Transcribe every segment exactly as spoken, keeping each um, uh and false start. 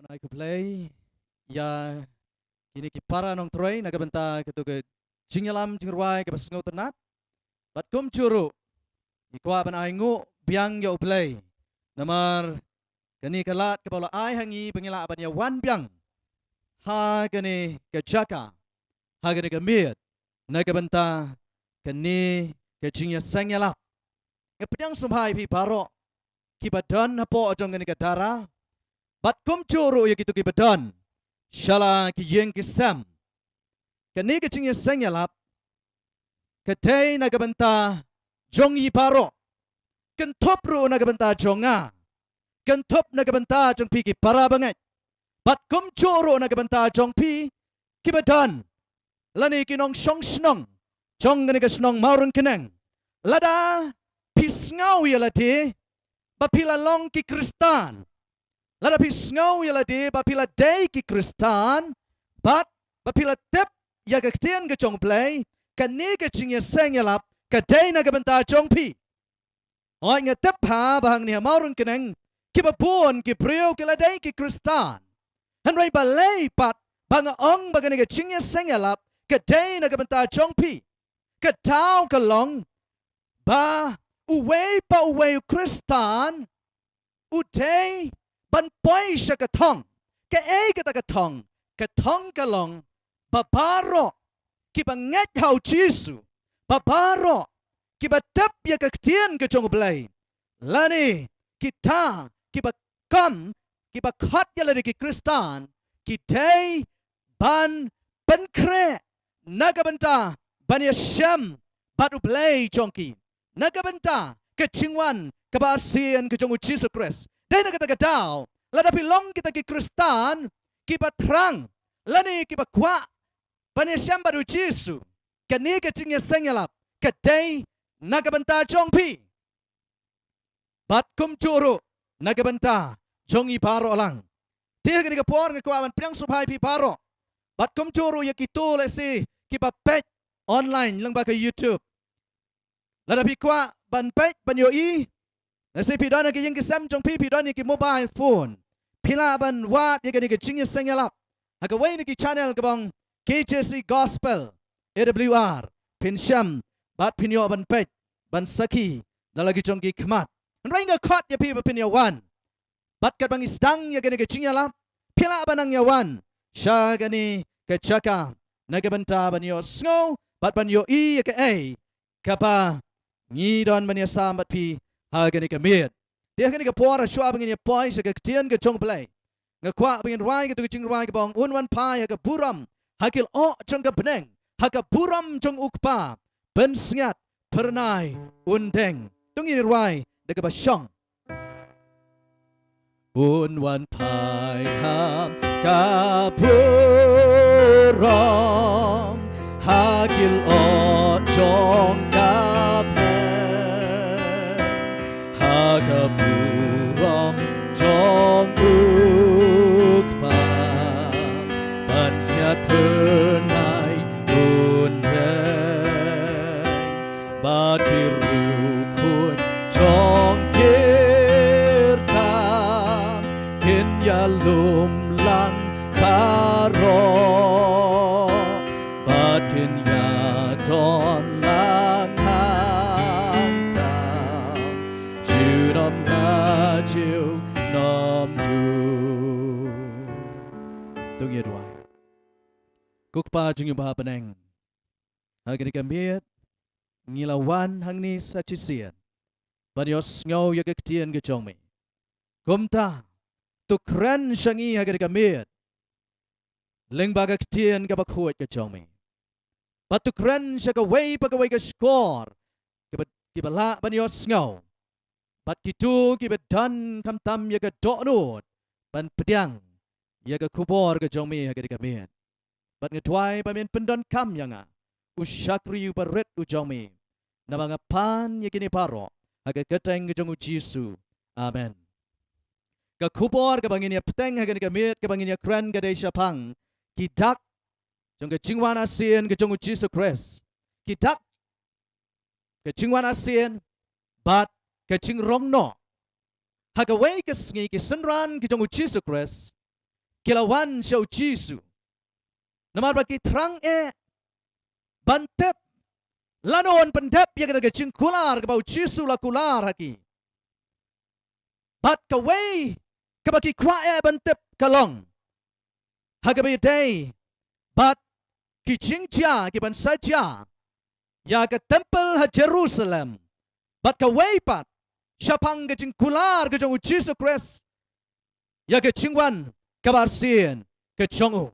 Ai khublei ïa kine ki para nongtrei na ka bynta katu ka jingïalam jingrwai kaba sngewtynnat. Bad kumjuh ruh ngi kwah ban ai nguh biang ïa U Blei namar kane ka lad kaba u la ai ha ngi ba ngi lah ban ïa wan biang ha kane ka jaka, ha kane ka miet na ka bynta kane ka jingïaseng ïalap. Nga pdiang sngewbha ïa phi baroh kiba don hapoh jong kane ka dara bad kumjuh ruh ïa kito kiba don sha la ki ïing ki sem. Kane ka jingïaseng ïalap ka dei na ka bynta jong ngi baroh, kynthup ruh na ka bynta jong nga, kynthup na ka bynta jong phi ki para bangeit, bad kumjuh ruh na ka bynta jong phi kiba don lane ki nongshong shnong jong kane ka shnong Mawryngkneng. Lada phi sngew ïa lade ba phi la long ki Khristan, lada phi sngew ïa lade ba phi la dei ki Khristan bad ba phi la tip ïa ka ktien ka jong U Blei, kane ka jingïaseng ïalap ka dei na ka bynta jong phi. Hooid, nga tip ha ba hangne ha Mawryngkneng kiba bun ki briew ki la dei ki Khristan. Hynrei balei pat ba nga ong ba kane ka jingïaseng ïalap ka dei na ka bynta jong phi? Ka daw ka long ba uwei pa uwei u Khristan u dei ban poi sha ka thong. Kaei kata ka thong? Ka thong ka long ba baroh kiba ngeit ha U Jisu, ba baroh kiba tip ïa ka ktien ka jong U Blei, lane kita kiba kam, kiba khot ïa lade ki Khristan, ki dei ban pynkhreh na ka bynta ban ïashem bad U Blei jong ki, na ka bynta ka jingwan kaba arsien ka jong U Jisu Khrist. Dei na kata ka daw, lada phi long kita ki Khristan kiba thrang lane kiba kwah ban ïashem bad U Jisu, kane ka jingïaseng ïalap ka dei na ka bynta jong phi. Bad kumjuh ruh na ka bynta jong ngi baroh lang. Te ha kane ka por nga kwah ban pdiang sngewbha ïa phi baroh bad kumjuh ruh ïa kito lehse kiba peit online lyngba ka YouTube. Lada phi kwah ban peit ban ïohi, lehse phi don ha ki ïing ki sem jong phi, phi don ïa ki mobile phone, phi lah ban wad ïa kane ka jingïaseng ïalap ha kawei na ki channel kaba ong K J C Gospel A W R, phin shem bad phin ïoh ban peit, ban sakhi da la ki jong ki khmat. Hynrei nga khot ïa phi ba phin ïa wan bad katba ngi sdang ïa kane ka jingïalap, phi lah ban nang ïa wan sha kane ka jaka na ka bynta ban ïohsngew bad ban ïohi ïa kaei kaba ngi don ban ïasam bad phi ha kane ka miet. Te ha kane ka por, shuwa ba ngin ïa poi sha ka ktien ka jong U Blei, nga kwah ba ngin rwai katu ka jingrwai kaba ong: Un wan phai ha ka burom ha ki lyoh jong ka bneng, ha ka burom jong U Kpa, pynsngiat phyrnai un deng. To ngin rwai da kaba shong. Un wan phai ha ka burom ha ki lyoh jong ka bneng, ha ka burom jong U Kpa, pynsngiat phyrnai un deng. Bad ki riewkhuid jong Kyrtang kin ïalum lang baroh, bad kin ïadon lang hangta, junom la junom duh. To ngin ïa duwai. Ko Kpa jong ngi uba ha bneng, ha kane ka miet ngi la wan hangne sa shisien ban ïohsngew ïa ka ktien ka jong me. Kumta to kren sha ngi ha kane ka miet lyngba ka ktien kaba khuid ka jong me, bad to kren sha kawei pa kawei ka shkor kiba, kiba lah ban ïohsngew, bad kito kiba don khamtam ïa ka dohnud ban pdiang ïa ka khubor ka jong me ha kane ka miet. Bad nga duwai ba men pyndonkam ïa nga, u shakri uba rit u jong me, naba nga pan ïa kine baroh ha ka kyrteng ka jong U Jisu. Amen. Ka khubor kaba ngin ïa bteng ha kane ka miet, kaba ngin ïa kren, ka dei shaphang ki dak jong ka jingwan arsien ka jong U Jisu Khrist. Ki dak ka jingwan arsien bad ka jingrong noh. Ha kawei ka sngi ki synran ki jong U Jisu Khrist ki la wan sha u Jisu. Namar ba ki thrang eh ban tip lano yn pyndep ïa kata ka jingkular kaba u Jisu u la kular ha ki. Bad kawei kaba ki kwah eh ban tip ka long ha kaba ïadei bad ki jingjia kiban sa jia ïa ka templ ha Jerusalem. Bad kawei pat shaphang ka jingkular ka jong u Jisu Khrist ïa ka jingwan kaba arsien ka jong u.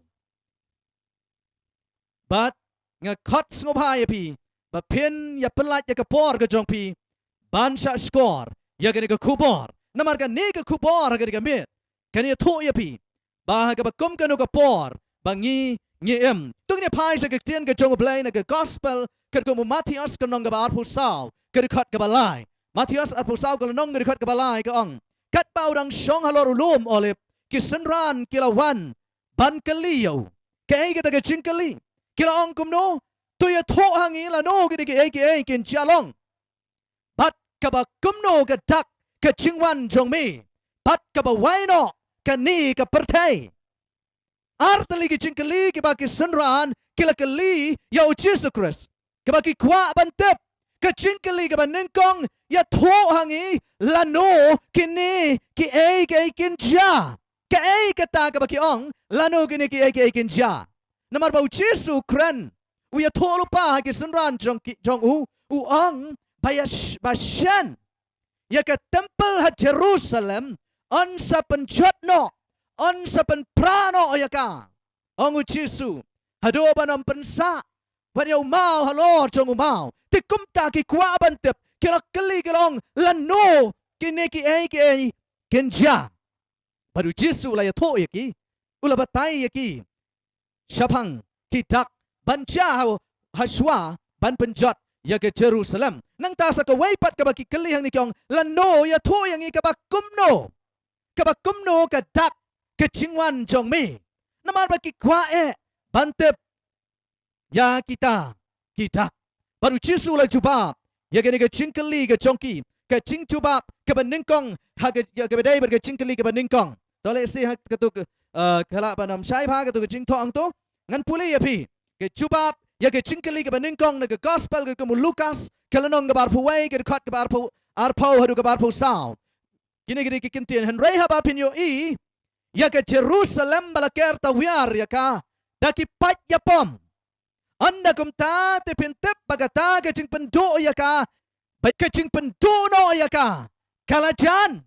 Bad nga khot sngewbha ïa phi ba phin ïa pynlait ïa ka por ka jong phi ban shah shkor ïa kane ka khubor. Namar kane ka khubor ha kane ka miet kan ïathuh ïa phi ba ha kaba kum kano ka por ba ngi ngi im. To ngin ïa phai sha ka ktien ka jong u Blei na ka gospel katkum u Mathaios ka lynnong kaba arphew saw ka dkhot kaba lai. Mathaios arphew saw ka lynnong ka dkhot kaba lai ka ong, katba u dang shong halor u lum Olib, ki synran ki la wan ban kylli ïa u. Kaei kata ka jingkylli? Ki la ong kumno? To ïathuh ha ngi lano kine kiei kiei kin jia long, bad kaba kumno ka dak ka jingwan jong me, bad kaba wai noh kane ka pyrthei. Ar tylli ki jingkylli kiba ki synran ki la kylli ïa u Jisu Khrist, kaba ki kwah ban tip. Ka jingkylli kaba nyngkong, ïathuh ha ngi lano kine kiei kiei kin jia. Kaei kata kaba ki ong lano kine kiei kiei kin jia? Namar ba u Jisu u kren, u ïathuh lypa ha ki synran jong ki, jong u, u ong ba ïa sh-, ba shen ïa ka templ ha Jerusalem yn sa pynjot noh, yn sa pynpra noh ïa ka, ong u Jisu, haduh ban ym pynsah wat ïa u maw halor jong u maw. Te kumta ki kwah ban tip, ki la kylli, ki la ong lano kine kiei kiei kin jia. Bad u Jisu u la ïathuh ïa ki, u la batai ïa ki shaphang ki dak ban jia ha, hashwa ban pynjot ïa ka Jerusalem. Nangta sa kawei pat kaba ki kylli hangne ki ong lano, ïathuh ïa ngi kaba kumno, kaba kumno ka dak ka jingwan jong me. Namar ba ki kwah eh ban tip ïa kita ki dak. Bad u Jisu u la jubab ïa kane ka jingkylli ka jong ki, ka jingjubab kaba nyngkong ha ka, ïa kaba dei bad ka jingkylli kaba nyngkong. To lehse ha kato ka, eh, ka lah ban ym shai bha kato ka jingthoh hangto. Ngan pule ïa phi ka jubab ïa ka jingkylli kaba nyngkong na ka gospel katkum u Lukas ka lynnong kaba arphew wei ka dkhot kaba arphew, arphew haduh kaba arphew saw. Kine ki dei ki kyntien: Hynrei haba phin ïohi ïa ka Jerusalem ba la ker tawiar ïa ka da ki paid ïapom, ynda kumta te phin tip ba kata ka jingpynduh ïa ka, ba ka jingpynduh noh ïa ka ka la jan.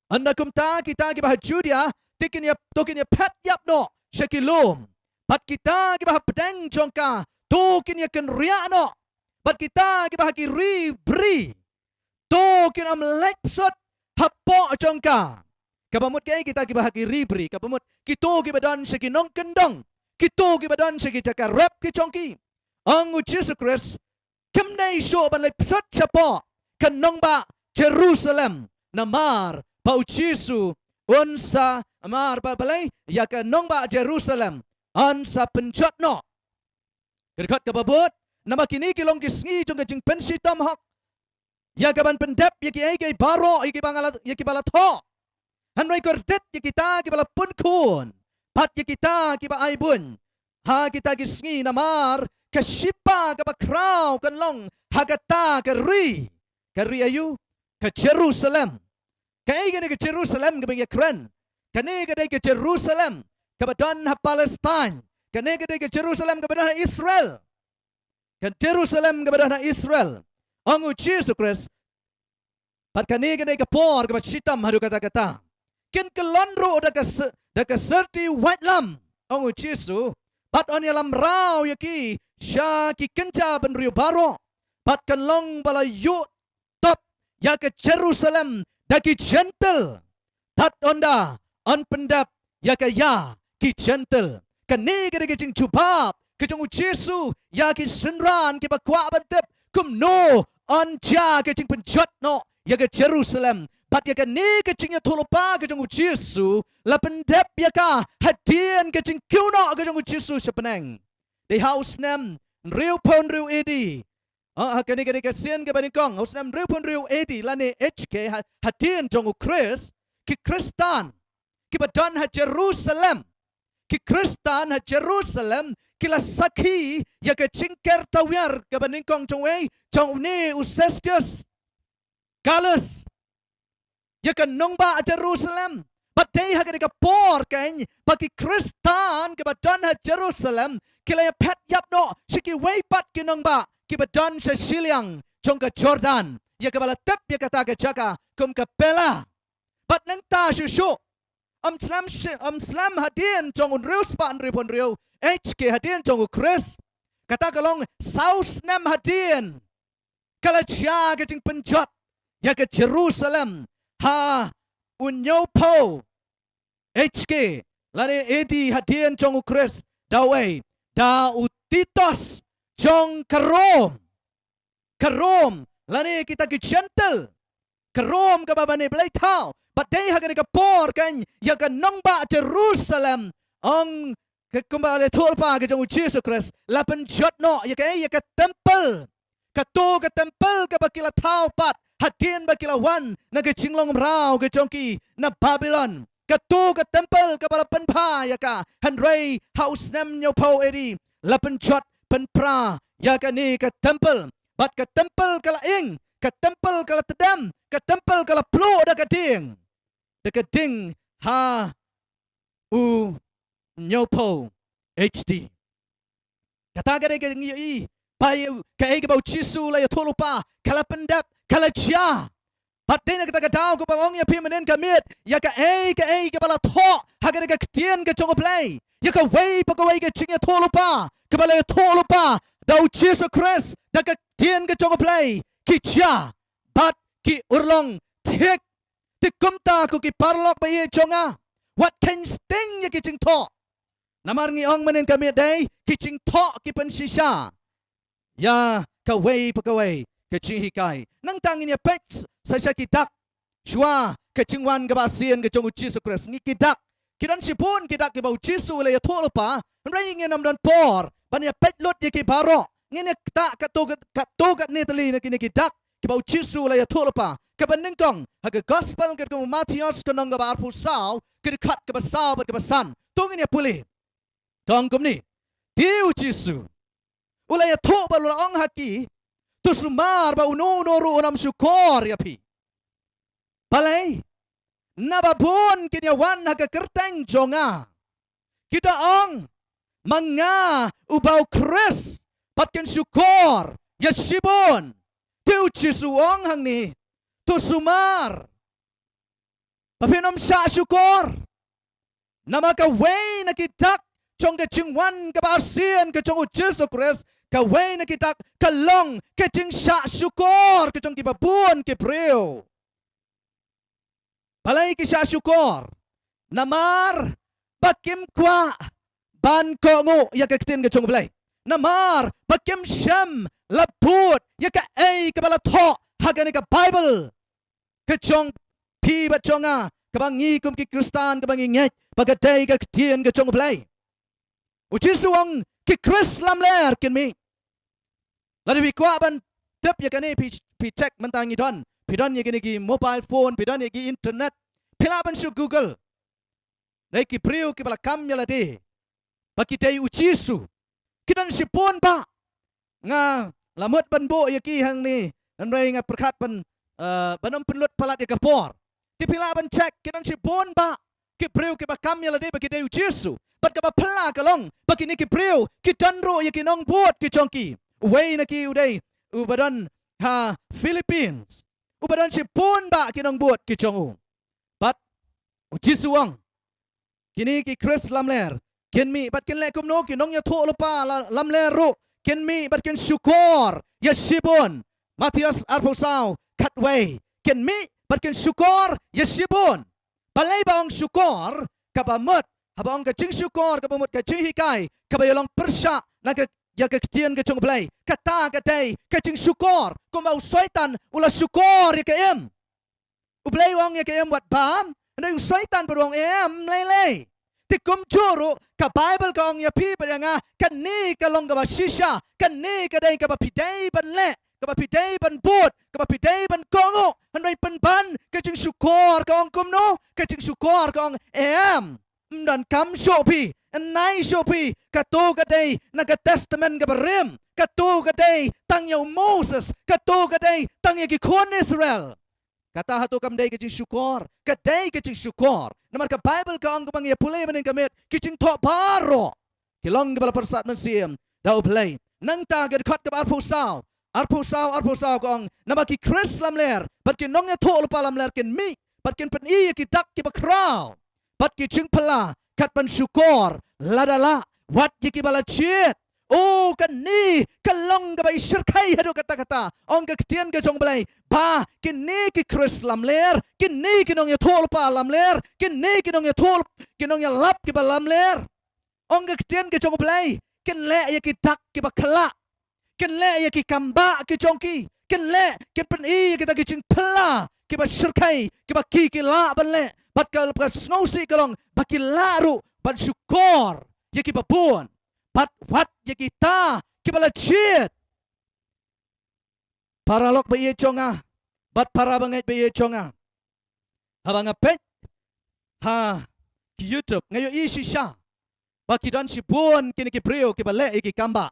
Ynda kumta kita kiba ha Judia te kin ïa, to kin ïa phet ïap noh sha ki lum, bad kita kiba hapdeng jong ka to kin ïa kynriah noh, bad kita kiba ha ki ri bri to kin ym leit bsut hapoh jong ka. Kaba mut kaei kita kiba ha ki ri bri? Kaba mut kito kiba don sha ki nongkyndong, kito kiba don sha ki jaka rep ki jong ki. Ong u Jisu Khrist, kim dei shuh ban leit bsut shapoh ka nongbah Jerusalem, namar ba u Jisu un sa, namar ba balei? Ïa ka nongbah Jerusalem yn sa pynjot noh. Ka dkhot kaba bud, namar kine ki long ki sngi jong ka jingpynshitom hok ïa kaban pyndep ïa kiei kiei baroh ïa kiba nga la, ïa kiba la thoh. Hynrei kordit ïa kita kiba la pun khun bad ïa kita kiba ai buiñ ha kita ki sngi, namar ka shipa kaba khraw kan long ha kata ka ri. Ka ri aïu? Ka Jerusalem. Kaei kane ka Jerusalem kaba ngi ïa kren? Kane ka dei ka Jerusalem kaba don ha Palestine. Kane ka dei ka Jerusalem kaba don ha Israel. Ka Jerusalem kaba don ha Israel. Ong u Jisu Khrist, bad kane ka dei ka por kaba shitom haduh katta katta. Kin kyllon ruh da ka sy-, da ka syrti waitlam, ong u Jisu, bad yn ïalam raw ïa ki sha ki kynja bynriew baroh, bad kan long ba la ïuh top ïa ka Jerusalem da ki Jentil, tad ynda yn pyndep ïa ka ïa ki Jentil. Kane ka dei ka jingjubab ka jong u Jisu ïa ki synran kiba kwah ban tip kumno yn jia ka jingpynjot noh ïa ka Jerusalem. Bad ïa kane ka jingïathuhlypa ka jong u Jisu la pyndep ïa ka hadien ka jingkiew noh ka jong u Jisu sha bneng. Dei ha u snem hynriewphew hynriew A D. Ah, ha kane, kane ka sien kaba nyngkong, ha u snem hynriewphew hynriew A D lane H K, ha, hadien jong u Khrist, ki Khristan, kiba don ha Jerusalem. Ki Khristan ha Jerusalem ki la sakhi ïa ka jingker tawiar kaba nyngkong jong uei, jong une u Sergius Gallus, ïa ka nongbah Jerusalem. Bad dei ha kane ka por keiñ ba ki Khristan kiba don ha Jerusalem ki la ïaphet ïap noh sha kiwei pat ki nongbah kiba don sha shiliang jong ka Jordan, ïa kaba la tip ïa kata ka jaka kum ka Pella. Bad nangta shuh shuh, ym slem shi-, ym slem hadien jong u hynriew spah hynriewphew hynriew H K, hadien jong u Khrist, kata ka long saw snem hadien, ka la jia ka jingpynjot ïa ka Jerusalem ha u hynñiewphew H K, lane A D, hadien jong u Khrist, da uei? Da u Titus jong ka Rom. Ka Rom, lane kita ki Jentil, ka Rom kaba mane blei thaw. Bad dei ha kane ka por keiñ ïa ka nongbah Jerusalem, ong ka, kumba la ïathuh lypa ka jong u Jisu Khrist, la pynjot noh ïa ka, ïa ka templ. Kato ka templ kaba ki la thaw pat hadien ba ki la wan na ka jinglong mraw ka jong ki na Babilon. Kato ka templ kaba la pynbha ïa ka, hynrei ha u snem hynñiewphew A D la pynjot pynpra ïa kane ka templ. Bad ka templ ka la ing, ka templ ka la tdem, ka templ ka la pluh da ka ding, da ka ding ha u hynñiewphew H D. Kata ka dei ka jingïohi ba ïa kaei kaba u Jisu u la ïathuh lypa ka la pyndep, ka la jia. Bad dei na kata ka daw kaba nga ong ïa phi mynnin ka miet, ïa kaei kaei kaba la thoh ha kane ka ktien ka jong U Blei, ïa kawei pa kawei ka jingïathuh lypa kaba la ïathuh lypa da u Jisu Khrist, da ka ktien ka jong U Blei, ki jia bad ki urlong thik. Te kumta ko ki paralok ba ïeit jong nga, wat kheiñ sting ïa ki jingthoh. Namar ngi ong mynnin ka miet, dei ki jingthoh ki pynshisha ïa kawei pa kawei ka jinghikai. Nangta ngin ïa peit sa sha ki dak shuwa ka jingwan kaba arsien ka jong u Jisu Khrist. Ngi, ki dak, ki don shibun ki dak kiba u Jisu u la ïathuh lypa, hynrei ngin ym don por ban ïa peit lut ïa ki baroh. Ngin ïa ktah katto kat-, katto katne tylli na kine ki dak kiba u Jisu u la ïathuh lypa. Kaba nyngkong, ha ka Gospel katkum u Mathaios, ka lynnong kaba arphew saw, ka dkhot kaba saw bad kaba san. To ngin ïa pule. Ka ong kumne: Te u Jisu u la ïathuh bad u la ong ha ki: To sumar ba uno uno ruh un ym shukor ïa phi. Balei? Naba bun kin ïa wan ha ka kyrteng jong nga, ki da ong, ma nga uba u Khrist, bad kin shukor ïa shibun. Te u Jisu u ong hangne: To sumar ba phin ym shah shukor. Namar kawei na ki dak jong ka jingwan kaba arsien ka jong u Jisu Khrist, kawei na ki dak ka long ka jingshah shukor ka jong kiba bun ki briew. Balei ki shah shukor? Namar ba kim kwah ban kohnguh ïa ka ktien ka jong U Blei. Namar ba kim shym la bud ïa kaei kaba la thoh ha kane ka Baibl ka jong phi bad jong nga, kaba ngi kum ki Khristan kaba ngi ngeit ba ka dei ka ktien ka jong U Blei. U Jisu u ong, ki Khrist lamler kin mih. Lada phi kwah ban tip ïa kane, phi, phi check mynta ngi don, phi don ïa kine ki mobile phone, phi don ïa ki internet. Phi lah ban shu Google. Dei ki briew kiba la kam ïa lade ba ki dei u Jisu. Ki don shibun bah. Nga la mut ban buh ïa ki hangne, hynrei nga pyrkhat ban, eh, ban ym pynlut palat ïa ka por. Te phi lah ban check, ki don shibun bah ki briew kiba kam ïa lade ba ki dei u Jisu. Bad kaba phylla ka long ba kine ki briew ki don ruh ïa ki nongbud ki jong ki. Uwei na ki u dei uba don ha Philippines, uba don shibun bah ki nongbud ki jong u. Bad u Jisu u ong, kine ki Khrist lamler kin mih, bad kin leh kumno? Ki nongïathuh lypa la-, lamler ruh kin mih bad kin shukor ïa shibun. Mathaios arphew saw khatwei, kin mih bad kin shukor ïa shibun. Balei ba ong shukor? Kaba mut, haba ong ka jingshukor, kaba mut ka jinghikai kaba ïalong pyrshah na ka, ïa ka ktien ka jong U Blei. Kata ka dei ka jingshukor, kumba u Soitan u la shukor ïa ka im. U Blei u ong ïa ka im wat bam, hynrei u Soitan pat u ong em lei lei. Te kumjuh ruh ka Baibl ka ong ïa phi bad ïa nga, kane ka long kaba shisha, kane ka dei kaba phi dei ban leh, kaba phi dei ban bud, kaba phi dei ban kohnguh. Hynrei pynban ka jingshukor ka ong kumno? Ka jingshukor ka ong em. Ym donkam shuh phi, ym nai shuh phi, kato ka dei na ka Testament kaba rim, kato ka dei tang ïa u Moses, kato ka dei tang ïa ki khun Israel. Kata hato kam dei ka jingshukor? Ka dei ka jingshukor. Namar ka Baibl ka ong kumba ngi ïa pule mynhynnin ka miet, ki jingthoh baroh ki long kiba la pyrsad mynsiem da U Blei. Nangta ka dkhot kaba arphew saw, arphew saw, arphew saw ka ong, naba ki Khrist lamler bad ki nongïathuhlypa lamler kin mih bad kin pyni ïa ki dak kiba khraw bad ki jingphylla kat ban shukor lada lah, wat ïa kiba la jied. O, kane ka long kaba i shyrkhei haduh katta katta. Ong ka ktien ka jong U Blei ba kine ki Khrist lamler, kine ki nongïathuhlypa lamler, kine ki nongïathuh, ki nongïalap kiba lamler, ong ka ktien ka jong U Blei, kin leh ïa ki dak kiba khraw, kin leh ïa ki kambah ki jong ki, kin leh, kin pyni ïa kita ki jingphylla kiba shyrkhei kiba ki ki lah ban leh. Bad ka, ka sngewsih ka long ba ki lah ruh ban shukor ïa kiba bun, bad wat ïa kita kiba la jied. Paralok ba ïeit jong nga bad para bangeit ba ïeit jong nga, haba nga peit ha ki YouTube, nga ïohi shisha ba ki don shibun kine ki briew kiba leh ïa ki kambah.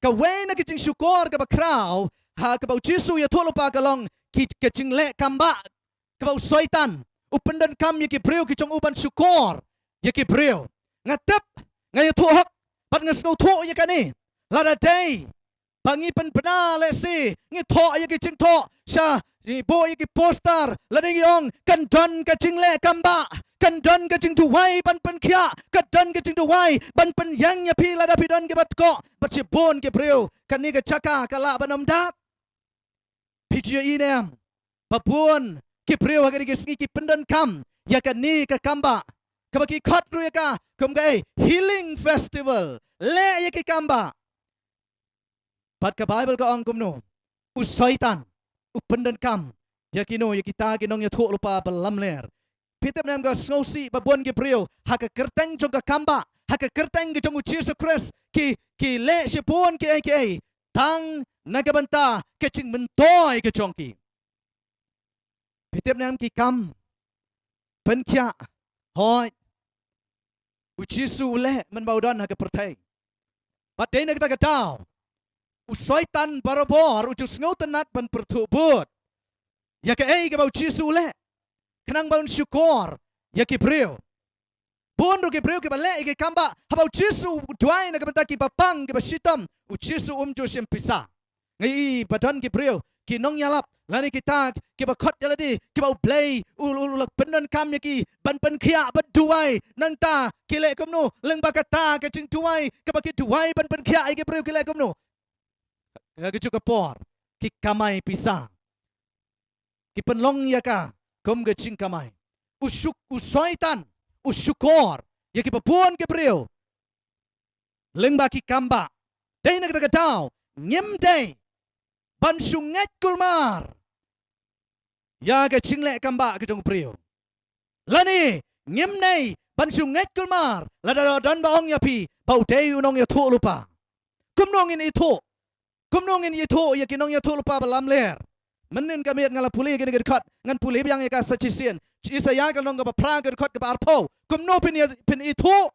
Kawei na ki jingshukor kaba khraw ha kaba U Jisu u ïathuhlypa ka long ki, ka jingleh kambah kaba u Soitan u pyndonkam ïa ki briew ki jong u ban shukor ïa ki briew. Nga tip, nga ïathuh hok bad nga sngewthuh ïa kane. Lada dei ba ngi pynbna lehse, ngi thoh ïa ki jingthoh sha, ngi buh ïa ki poster, lane ngi ong kan don ka jingleh kambah, kan don ka jingduwai ban pynkhiah, kan don ka jingduwai ban pynïeng ïa phi lada phi don kiba tkoh. Bad shibun ki briew, kane ka jaka ka lah ban ym dap. Phi ju ïohi ne em ba bun ki briew ha kine ki sngi ki pyndonkam ïa kane ka kambah, kaba ki khot ruh ïa ka kum kaei, healing festival, leh ïa ki kambah. Bad ka Baibl ka ong kumno? U Soitan u pyndonkam ïa kino, ïa kita ki nongïathuhlypa ba lamler. Phi tip ne em ka sngewsih ba bun ki briew ha ka kyrteng jong ka kambah, ha ka kyrteng ka jong U Jisu Khrist, ki, ki leh shibun kiei kiei tang na ka bynta ka jingmyntoi ka jong ki. Phi tip ne em ki kam pynkhiah? Hooid, U Jisu u leh mynba u don ha ka pyrthei. Bad dei na kata ka daw u Soitan barabor u ju sngewtynnat ban pyrthuh bud ïa kaei kaba U Jisu u leh, khnang ba un shukor ïa ki briew. Bun ruh ki briew kiba leh ïa ki kambah, haba U Jisu u duwai na ka bynta kiba pang, kiba shitom, U Jisu um ju shim pisa. Nga ïohi ba don ki briew, ki nongïalap lane kita kiba khot ïa lade kiba U Blei u, u, u la pyndonkam ïa ki ban pynkhiah, ban duwai. Nangta ki leh kumno? Lyngba kata ka jingduwai kaba ki duwai ban pynkhiah ïa ki briew, ki leh kumno? Ha kajuh ka por ki kamai pisa, ki pynlong ïa ka kum ka jingkamai. U shuk, u Soitan u shukor ïa kiba bun ki briew lyngba ki kambah. Dei na kata ka daw ngim dei ban shu ngeit kulmar ïa ka jingleh kambah ka jong u briew. Lane ngim dei ban shu ngeit kulmar lada don ba ong ïa phi ba u dei u nongïathuhlypa. Kumno ngin ithuh? Kumno ngin ithuh ïa ki nongïathuhlypa ba lamler? Mynhynnin ka miet nga la pule ïa kane ka dkhot, ngan pule biang ïa ka sa shisien. Isaïah ka lynnong kaba phra, ka dkhot kaba arphew. Kumno phin ïa, phin ithuh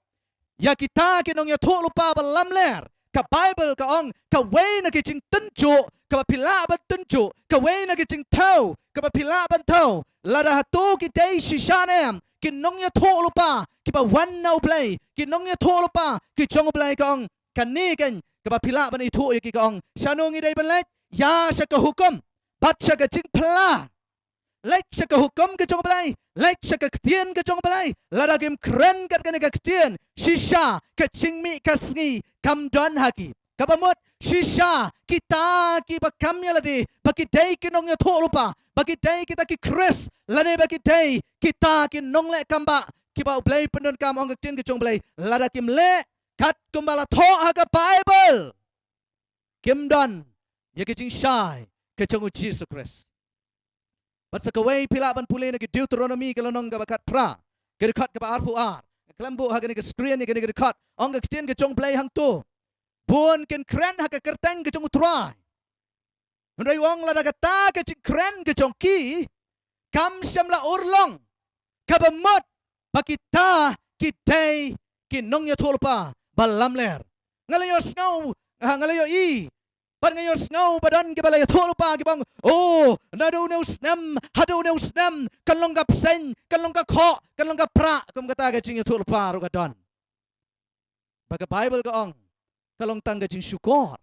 ïa kita ki nongïathuhlypa ba lamler? Ka Baibl ka ong, kawei na ki jingtynjuh kaba phi lah ban tynjuh, kawei na ki jingthew kaba phi lah ban thew, lada hato ki dei shisha ne em ki nongïathuhlypa kiba wan na U Blei, ki nongïathuhlypa ki jong U Blei, ka ong, kane keiñ kaba phi lah ban ithuh ïa ki, ka ong, shano ngi dei ban leit? Ïa sha ka hukum bad sha ka jingphylla. Leit sha ka hukum ka jong U Blei, leit sha ka ktien ka jong U Blei. Lada kim kren kat kane ka ktien, shisha ka jingmih ka sngi kam don ha ki. Kaba mut shisha kita kiba kam ïa lade ba ki dei ki nongïathuhlypa, ba ki dei kita ki Khrist, lane ba ki dei kita ki nongleh kambah kiba U Blei pyndonkam, ong ka ktien ka jong U Blei, lada kim leh kat kumba la thoh ha ka Baibl, kim don ïa ka jingshai ka jong U Jisu Khrist. Bad sa kawei phi lah ban pule na ki Deuteronomi ka lynnong kaba khatphra, ka dkhot kaba arphew ar. Khlem buh ha kane ka screen ïa kane ka dkhot, ong ka ktien ka jong U Blei hangto, bun kin kren ha ka kyrteng ka jong U Trai. Hynrei u ong lada kata ka jingkren ka jong ki kam shym la urlong, kaba mut ba kita ki dei ki nongïathuhlypa ba lamler. Nga la ïohsngew, ha, nga la ïohi, bad nga ïohsngew ba don kiba la ïathuhlypa kiba ong, "Oh, naduh une u snem haduh une u snem kan long ka bseiñ, kan long ka khoh, kan long ka prah." Kum kata ka jingïathuhlypa ruh ka don. Ba ka Baibl ka ong, ka long tang ka jingshukor.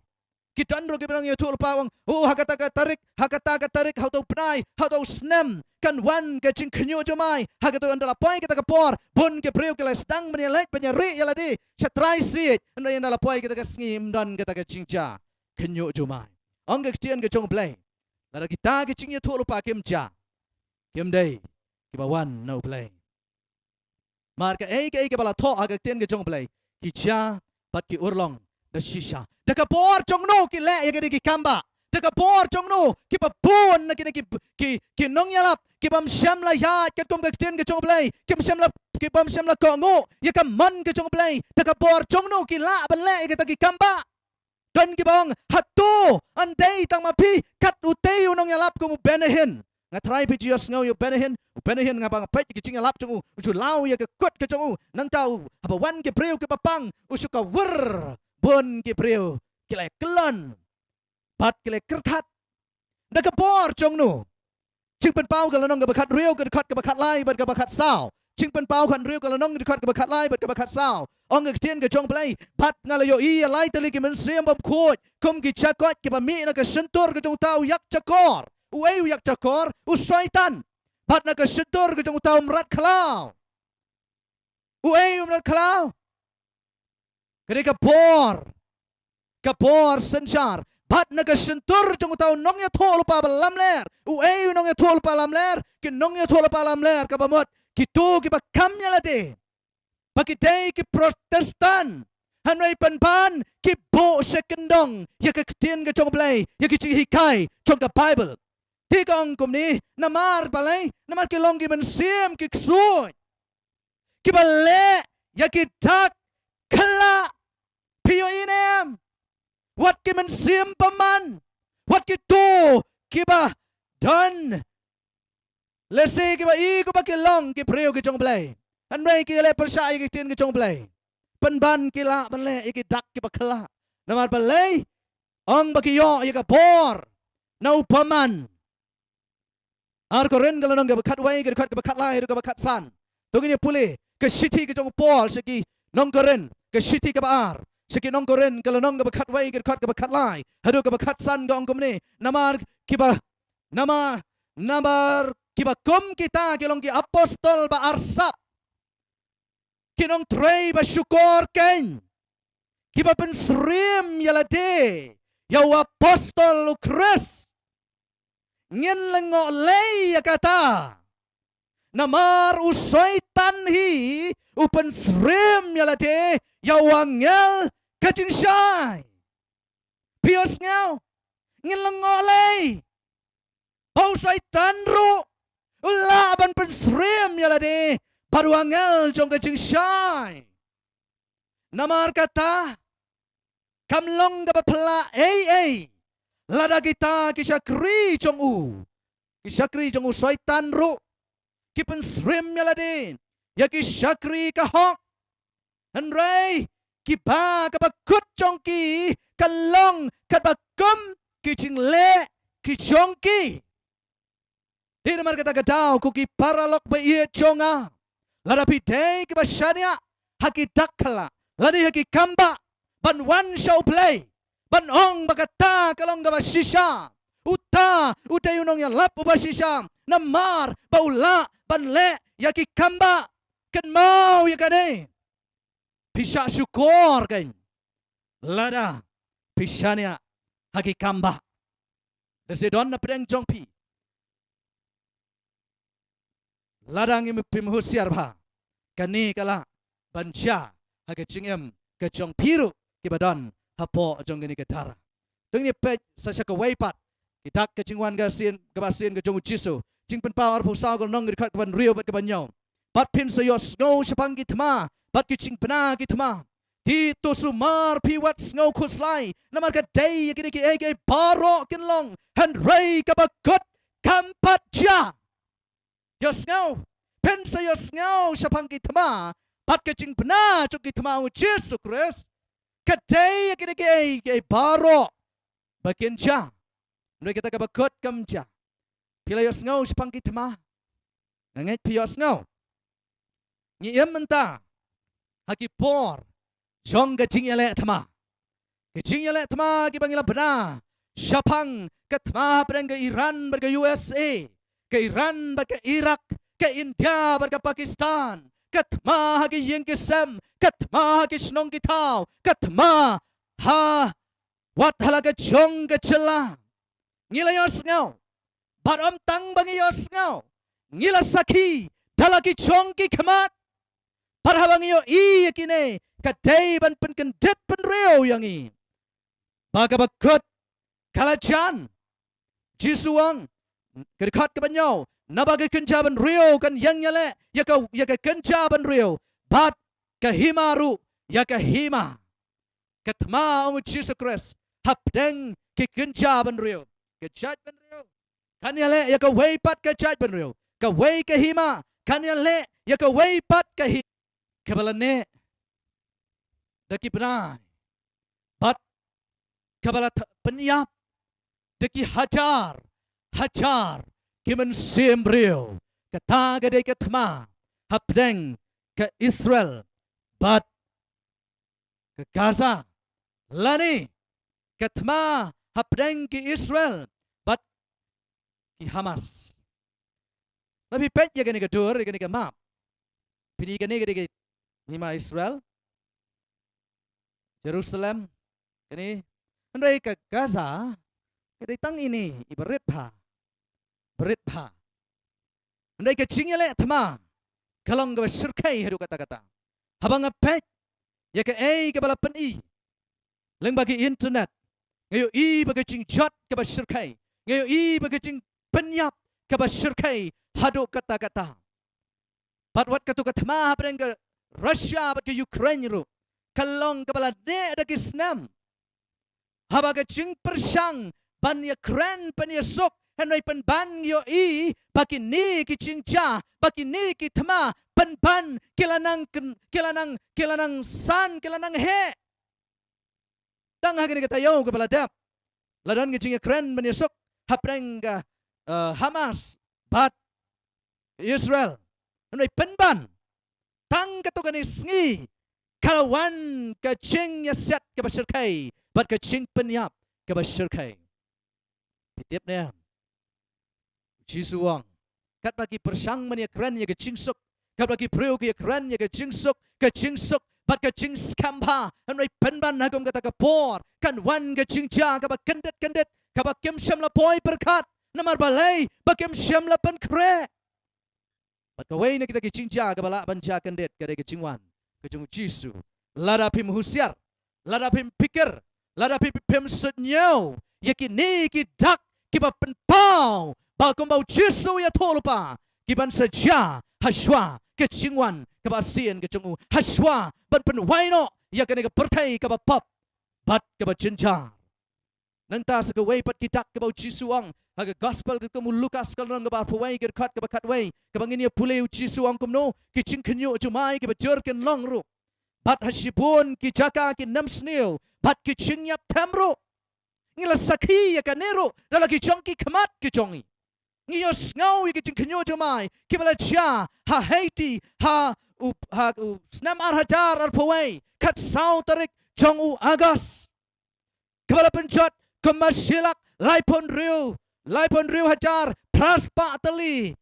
Ki don ruh kiba nang ïathuhlypa ong, "Oh, ha kata ka tarik, ha kata ka tarik, ha uto u bnai, ha uto u snem kan wan ka jingkhynñiuh jumai." Ha kata, ynda la poi kata ka por, bun ki briew ki la sdang ban ïaleit ban ïarieh ïa lade sha trai siej. Ynda, ynda la poi kata ka sngi, ym don kata ka jingjia khynñiuh jumai. Ong ka ktien ka jong U Blei, lada kita ki jingïathuhlypa kim jia, kim dei kiba wan na U Blei. Namar kaei kaei kaba la thoh ha ka ktien ka jong U Blei, ki jia bad ki urlong da shisha. Da ka bor jong no ki leh ïa kine ki kambah? Da ka bor jong no kiba bun na kine ki, ki, ki nongïalap kibym shym la ïaid katkum ka ktien ka jong U Blei, kim shym la, kibym shym la kohnguh ïa ka mon ka jong U Blei, da ka bor jong no ki lah ban leh ïa kita ki kambah? Don kiba ong, "Hato yn dei tang ma phi kat utei u nongïalap kum u Benny Hinn?" Nga trai phi ju ïohsngew ïa u Benny Hinn. U Benny Hinn, nga ba nga peit ki jingïalap jong u, u ju law ïa ka kut ka jong u. Nangta u, haba wan ki briew kiba pang, u shu kawir. Bun ki briew ki la kyllon bad ki la kyrthat. Da ka bor jong no? Jingpynpaw ka lynnong kaba khathynriew, ka dkhot kaba khatlai bad kaba khatsaw. Jingpynpaw khathynriew ka lynnong, dkhot kaba khatlai bad kaba khatsaw. Ong ka ktien ka jong U Blei, bad nga la ïohi ïa lai tylli ki mynsiem bymkhuid kum ki jakoit kiba mih na ka shyntur ka jong uta u ïakjakor. Uei u ïakjakor? U Soitan. Bad na ka shyntur ka jong uta u mrad khlaw. Uei u mrad khlaw? Ka dei ka bor, ka bor synshar. Bad na ka shyntur jong uta u nongïathuhlypa ba lamler. Uei u nongïathuhlypa lamler? Ki nongïathuhlypa lamler kaba mut kito kiba kham ïa lade ba ki dei ki Protestant. Hynrei pynban ki buh sha kyndong ïa ka ktien ka jong U Blei, ïa ki jinghikai jong ka Baibl. Te ka ong kumne, namar balei? Namar ki long ki mynsiem ki ksuid, kiba leh ïa ki dak khyllah. Phi ïohi ne em? Wat ki mynsiem bymman, wat kito kiba don lehse kiba i kumba ki long ki briew ki jong U Blei, hynrei ki leh pyrshah ïa ki ktien ki jong U Blei, pynban ki lah ban leh ïa ki dak kiba khyllah. Namar balei? Ong ba ki ïoh ïa ka bor na u bymman. Ar Korinth ka lynnong kaba khatwei, ka dkhot kaba khatlai haduh kaba khatsan. To ngin ïa pule ka shithi ka jong u Paul sha ki nong Korinth, ka shithi kaba ar sha ki nong Korinth, ka lynnong kaba khatwei, ka dkhot kaba khatlai haduh kaba khatsan, ka ong kumne: Namar kiba, namar, namar kiba kum kita ki long ki apostol ba arsap, ki nongtrei ba shukor keiñ, kiba pynsyriem ïa lade ïa u apostol u Khrist. Ngin lyngngoh lei ïa kata, namar u Soitan hi u pynsyriem ïa lade ïa u angel ka jingshai. Phi ïohsngew? Ngin lyngngoh lei ba u Soitan ruh u lah ban pynsyriem ïa lade bad u angel jong ka jingshai. Namar kata, kam long kaba phylla ei ei lada kita ki shakri jong u, ki shakri jong u Soitan ruh, ki pynsyriem ïa lade ïa ki shakri ka hok. Hynrei kiba, kaba kut jong ki ka long katba kum ki jingleh ki jong ki. Dei namar kata ka daw, ko ki paralok ba ïeit jong nga, lada phi dei kiba shaniah ha ki dak khyllah lane ha ki kambah ban wan sha U Blei, ban ong ba kata ka long kaba shisha, uta u dei u nongïalap uba shisha, namar ba u lah ban leh ïa ki kambah. Kynmaw ïa kane, phi shah shukor keiñ lada phi shaniah ha ki kambah. Lehse don na pdeng jong phi, lada ngim, phim husiar bha, kane ka lah ban jia ha ka jingim ka jong phi ruh, kiba don hapoh jong kane ka dara. To ngin ïa peit sa sha kawei pat ki dak ka jingwan ka sien, kaba sien ka jong u Jisu. Jingpynpaw arphew saw, ka lynnong, ka dkhot kaba hynriew bad kaba hynñiew: Bad phin sa ïohsngew shaphang ki thma bad ki jingbna ki thma. Te to sumar phi wat sngew khuslai, namar ka dei ïa kine kiei kiei baroh kin long, hynrei kaba kut kam pat jia. Ïohsngew. Phin sa ïohsngew shaphang ki thma bad ka jingbna jong ki thma u Jisu Khrist. Ka dei ïa kine kiei kiei baroh ba kin jia. Hynrei kata kaba kut kam jia. Phi la ïohsngew shaphang ki thma? Nga ngeit phi ïohsngew. Ngi im mynta ha ki por jong ka jingïaleh thma. Ka jingïaleh thma kiba ngi la bna shaphang ka thma hapdeng ka Iran bad ka U S A, ka Iran bad ka Iraq, ka India bad ka Pakistan, ka thma ha ki ïing ki sem, ka thma ha ki shnong ki thaw, ka thma ha wat ha la ka jong ka jylla. Ngi la ïohsngew. Bad ym tang ba ngi ïohsngew, ngi la sakhi da la ki jong ki khmat. Bad haba ngi ïohi ïa kine, ka dei ban pynkyndit pynriew ïa ngi. Ba kaba kut ka la jan. Jisu u ong, ka dkhot kaba hynñiew, naba ka kynja bynriew kan ïeng ïaleh ïa ka, ïa ka kynja bynriew, bad ka hima ruh ïa ka hima. Ka thma, ong u Jisu Khrist, hapdeng ki kynja bynriew. Ka jaid bynriew kan ïaleh ïa kawei pat ka jaid bynriew. Kawei ka hima kan ïaleh ïa kawei pat ka hima. Kaba la neh da ki bnai bad kaba la th-, pynïap da ki hajar hajar ki mynsiem briew. Kata ka dei ka thma hapdeng ka Israel bad ka Gaza, lane ka thma hapdeng ki Israel bad ki Hamas. Lada phi peit ïa kane ka dur, ïa kane ka map, phin i kane ka dei ka hima Israel, Jerusalem, kane, hynrei ka Gaza ka dei tang ine i barit bha. Barit bha. Hynrei ka jingïaleh thma ka long kaba shyrkhei haduh katta katta. Haba nga peit ïa kaei kaba la pyni lyngba ki internet, nga ïohi ba ka jingjot kaba shyrkhei, nga ïohi ba ka jingpynïap kaba shyrkhei haduh katta katta. Bad wat katto ka thma hapdeng ka Russia bad ka Ukraine ruh ka long kaba la neh da ki snem. Haba ka jingpyrshang ban ïakren, ban ïasuk, hynrei pynban ngi ïohi ba kine ki jingjia, ba kine ki thma pynban ki la nang kyn-, ki la nang, ki la nang san, ki la nang heh. Tang ha kane ka taïew kaba la dep la don ka jingïakren ban ïasuk hapdeng ka, eh, Hamas bad Israel. Hynrei pynban tang katto katne sngi ka la wan ka jingïasiat kaba shyrkhei bad ka jingpynïap kaba shyrkhei. Phi tip ne em? U Jisu u ong, katba ki pyrshang ban ïakren ïa ka jingsuk, katba ki briew ki ïakren ïa ka jingsuk, ka jingsuk bad ka jingskhem bha, hynrei pynban ha kum kata ka por kan wan ka jingjia kaba kyndit kyndit, kaba kim shym la poi pyrkhat. Namar balei? Ba kim shym la pynkhreh. Bad kawei na kita ki jingjia kaba lah ban jia kyndit ka dei ka jingwan ka jong u Jisu. Lada phim husiar, lada phim phikir, lada phim, phim suidñiew ïa kine ki dak kiba pynpaw ba kumba u Jisu u ïathuh lypa, ki ban sa jia hashwa ka jingwan kaba arsien ka jong u, hashwa ban pynwai noh ïa kane ka pyrthei kaba pop bad kaba jynjar. Nangta sa kawei pat ki dak kaba u Jisu u ong ha ka gospel katkum u Lukas ka lynnong kaba arphew wei, ka dkhot kaba khatwei, kaba ngin ïa pule, u Jisu u ong kumno, ki jingkhynñiuh jumai kiba jur kin long ruh. Bad ha shibun ki jaka kin ym sniew bad ki jingïap them ruh. Ngi la sakhi ïa kane ruh da la ki jong ki khmat ki jong ngi. Ngi ïohsngew ïa ki jingkhynñiuh jumai kiba la jia ha Haiti ha u, ha u snem ar hajar arphew wei, khatsaw tarik jong u August. Kaba la pynjot kumba shi lak laiphew hynriew, laiphew hynriew hajar phra spah tylli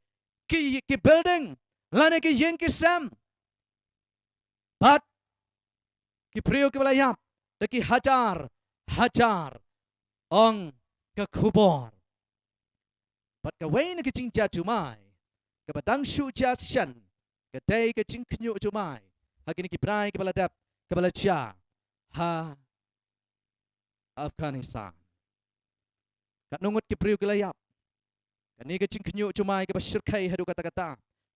ki, ki building lane ki ïing ki sem. Bad ki briew kiba la ïap da ki hajar hajar, ong ka khubor. Bad kawei na ki jingjia jumai kaba dang shu jia shen ka dei ka jingkhynñiuh jumai ha kine ki bnai kiba la dep, kaba la jia ha Afghanistan. Katno ngut ki briew ki la ïap. Kane ka jingkhynñiuh jumai kaba shyrkhei haduh katta katta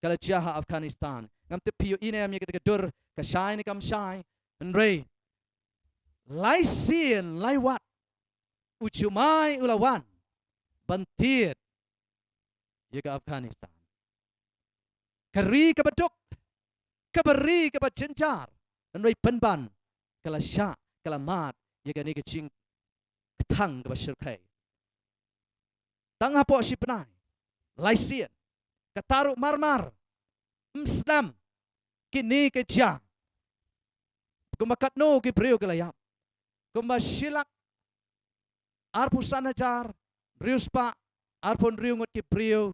ka la jia ha Afghanistan. Ngam tip phi ïohi ne em ïa kata ka dur, ka shai ne kam shai. Hynrei lai sien lai wat u jumai u la wan ban tied ïa ka Afghanistan. ka ri kaba duk, kaba ri kaba jynjar. Hynrei pynban ka la shah, ka la mad ïa kane ka jingkthang kaba shyrkhei. Tang hapoh shi bnai, lai sien, kata ruh marmar, ym sdang kine ki jia. Kumba katno ki briew ki la ïap? Kumba shi lak arphew san hajar hynriew spah arphew hynriew ngut ki briew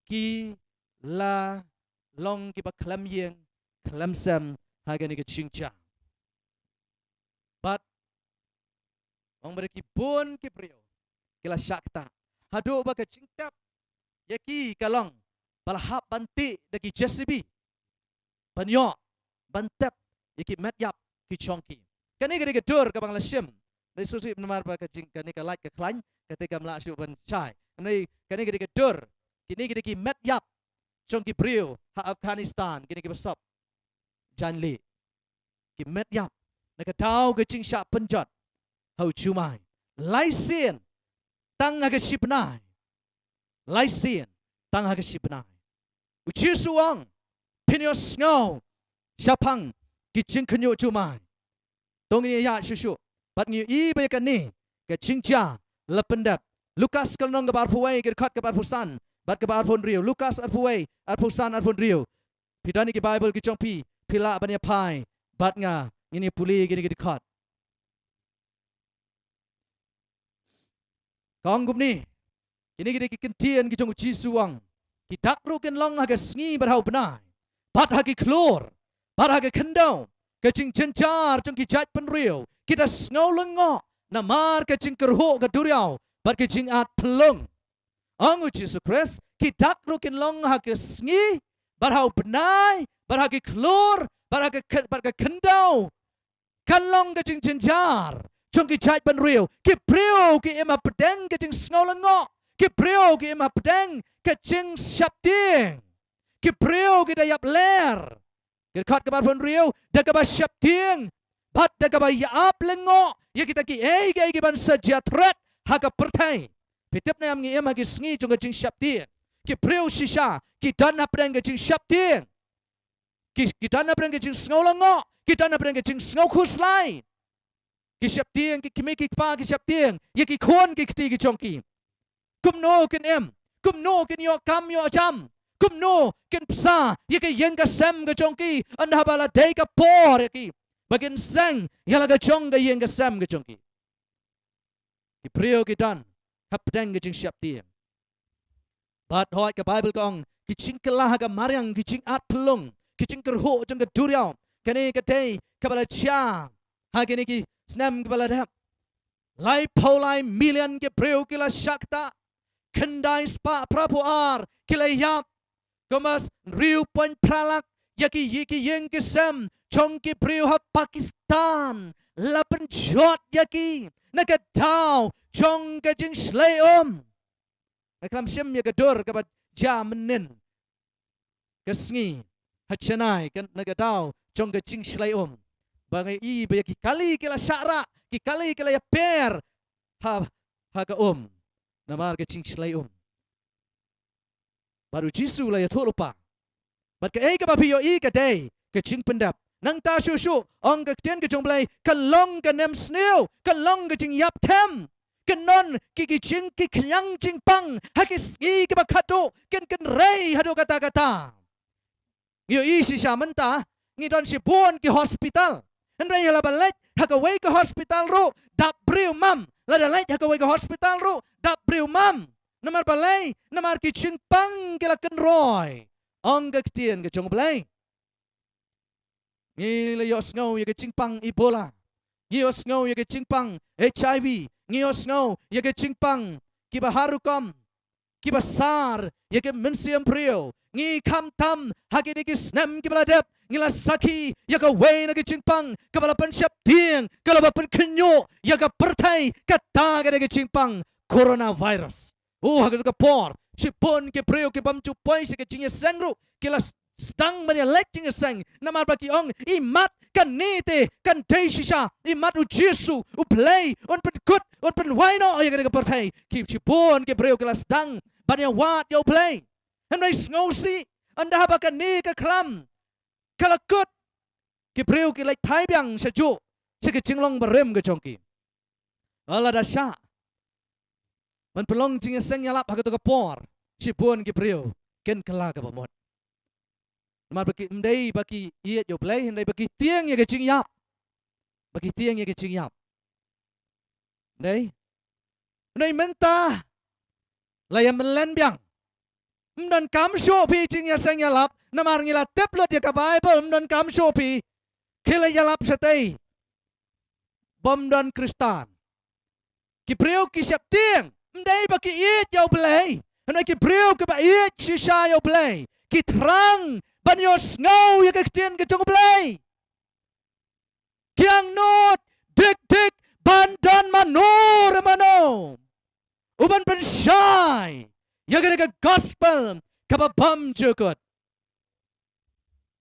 ki la long kiba khlem ïing khlem sem ha kane ka jingjia. Bad ong ba ki bun ki briew ki la shah ktah, haduh ba ka jingtep ïa ki ka long ba la hap ban tih da ki J C B ban ïoh ban tep ïa ki met ïap ki jong ki. Kane ka dei ka dur kaba nga la shim. Dei susi namar ba ka jing kane ka lait ka khlaiñ, kata kam lah shuh ban shai. Kane, kane ka dei ka dur. Kine ki dei ki met ïap jong ki briew ha Afghanistan, kine kiba sop jan lieh. Ki met ïap na ka daw ka jingshah pynjot ha u jumai. Lai sien tang ha ka shi bnai. Lai sien tang ha ka shi bnai. U Jisu u ong, phin ïohsngew shaphang ki jingkhynñiuh jumai. To ngin ïa shuh shuh bad ngin ïohi ba ïa kane ka jingjia la pyndep. Lukas ka lynnong kaba arphew wei, ka dkhot kaba arphew san bad kaba arphew hynriew. Lukas arphew wei, arphew san, arphew hynriew. Phi don ïa ki Baibl ki jong phi, phi lah ban ïa phai bad nga, ngin ïa pule kine ki dkhot. Ka ong kumne, kine ki dei ki ktien ki jong u Jisu, u ong, ki dak ruh kin long ha ka sngi bad ha u bnai bad ha ki khlur bad ha ka khyndew. Ka jingjynjar jong ki jaitbynriew ki da sngew lyngngoh namar ka jingkyrhuh ka duriaw bad ka jingat phyllung. Ong u Jisu Khrist, ki dak ruh kin long ha ka sngi bad ha u bnai bad ha ki khlur bad ha ka khy-, bad ka khyndew. Kan long ka jingjynjar jong ki jaitbynriew. Ki briew ki im hapdeng ka jingsngew lyngngoh. Ki briew ki im hapdeng ka jingsheptieng. Ki briew ki da ïap ler, ka dkhot kaba arphew hynriew, da kaba sheptieng bad da kaba ïap lyngngoh ïa kita kiei kiei kiban sa jia thret ha ka pyrthei. Phi tip ne em, ngi im ha ki sngi jong ka jingsheptieng. Ki briew shisha ki don hapdeng ka jingsheptieng. Ki, ki don hapdeng ka jingsngew lyngngoh, ki don hapdeng ka jingsngew khuslai. Ki sheptieng, ki kmie ki kpa ki sheptieng ïa ki khun ki kti ki jong ki. Kumno kin im, kumno kin ïoh kam ïoh jam, kumno kin bsa ïa ka ïing ka sem ka jong ki, ynda haba la dei ka por ïa ki ba kin seng ïa la ka jong ka ïing ka sem ka jong ki. Ki briew ki don hapdeng ka jingsheptieng. Bad hooid ka Baibl ka ong, ki jingkylla ha ka mariang, ki jingat phyllung, ki jingkyrhuh jong ka duriaw, kane ka dei kaba la jia ha kine ki snem kiba la dep. Laiphew lai million ki briew ki la shah ktah, khyndai spah phraphew ar ki la ïap, kumba hynriew point phra lak ïa ki, ïa ki ïing ki sem jong ki briew ha Pakistan la pynjot ïa ki na ka daw jong ka jingshlei um. Nga khlem shim ïa ka dur kaba jia mynnin ka sngi ha Chennai, ka, na ka daw jong ka jingshlei um, ba nga i ba ïa ki kali ki la shah rah, ki kali ki la ïapher ha, ha ka um namar ka jingshlei um. Bad u Jisu u la ïathuh lypa. Bad kaei kaba phi ïohi ka dei ka jingpyndep. Nangta shuh shuh, ong ka ktien ka jong U Blei, kan long ka nemsniew, kan long ka jingïap them. Kan don ki, ki jing, ki khñiang jingpang ha ki sngi kiba khadduh, kin, kin rei haduh katta katta. Ngi ïohi shisha mynta, ngi don shibun ki hospital. Hynrei lada leit ha kawei ka hospital ruh dap briew mam. Lada leit ha kawei ka hospital ruh dap briew mam. Namar balei? Namar ki jingpang ki la kynroi. Ong ka ktien ka jong U Blei. Ngi la ïohsngew ïa ka jingpang Ebola. Ngi ïohsngew ïa ka jingpang H I V. Ngi ïohsngew ïa ka jingpang kiba har rukom, kiba sar ïa ka mynsiem briew. Ngi khamtam ha kine ki snem kiba la dep, ngi la sakhi ïa kawei na ka jingpang kaba la pynsheptieng, kaba la pynkhynñiuh ïa ka pyrthei, kata ka dei ka jingpang coronavirus. Oh, ha katu ka por, shibun ki briew ki bym ju poi sha ka jingïaseng ruh, ki la sdang ban ïaleit jingïaseng, namar ba ki ong, imat kane te kan dei shisha, imat U Jisu U Blei un pynkut, un pynwai noh ïa kane ka pyrthei. Ki shibun ki briew ki la sdang ban ïawad ïa U Blei. Hynrei sngewsih, Ynda haba kane ka khlam ka la kut, ki briew ki leit phai biang shajuh sha ka jinglong barim ka jong ki. Lada shah ban pynlong jingïaseng ïalap ha kato ka por, shibun ki briew kin kylla kaba mut. Namar ba ki, ym dei ba ki ïeit ïa U Blei, hynrei ba ki tieng ïa ka jingïap. Ba ki tieng ïa ka jingïap. Hynrei, hynrei mynta la ïa mynlen biang. Ym donkam shuh phi jingïaseng ïalap, namar ngi la tip lut ïa ka Baibl, ym donkam shuh phi. Khie leit ïalap shatei bym don Khristan. Ki briew ki sheptieng, ym dei ba ki ïeit ïa U Blei, hynrei ki briew kiba ïeit shisha ïa U Blei ki thrang ban ïohsngew ïa ka ktien ka jong U Blei. Ki angnud dik dik ban don mano re mano uban pynshai ïa kane ka gospel kaba bym jukut.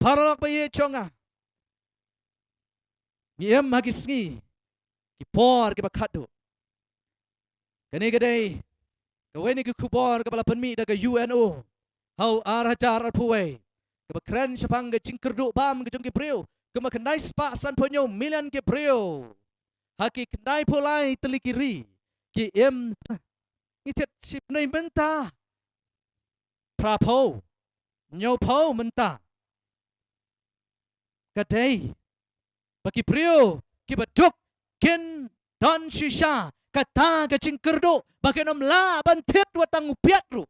Paralok ba ïeit jong nga, ngi im ha ki sngi, ki por kiba khatduh. Kane ka dei kawei na ki khubor kaba la pynmih da ka U N O ha u ar hajar arphew wei, kaba kren shaphang ka jingkyrduh bam ka jong ki briew, kumba khyndai spah sanphew hynñiew million ki briew ha ki khyndai phew lai tylli ki ri ki im. Ngi thied shipnei mynta, phra phew, hynñiew phew mynta. Ka dei ba ki briew kiba duk kin don shisha kata ka jingkyrduh ba kin ym lah ban thied wat tang u piat ruh.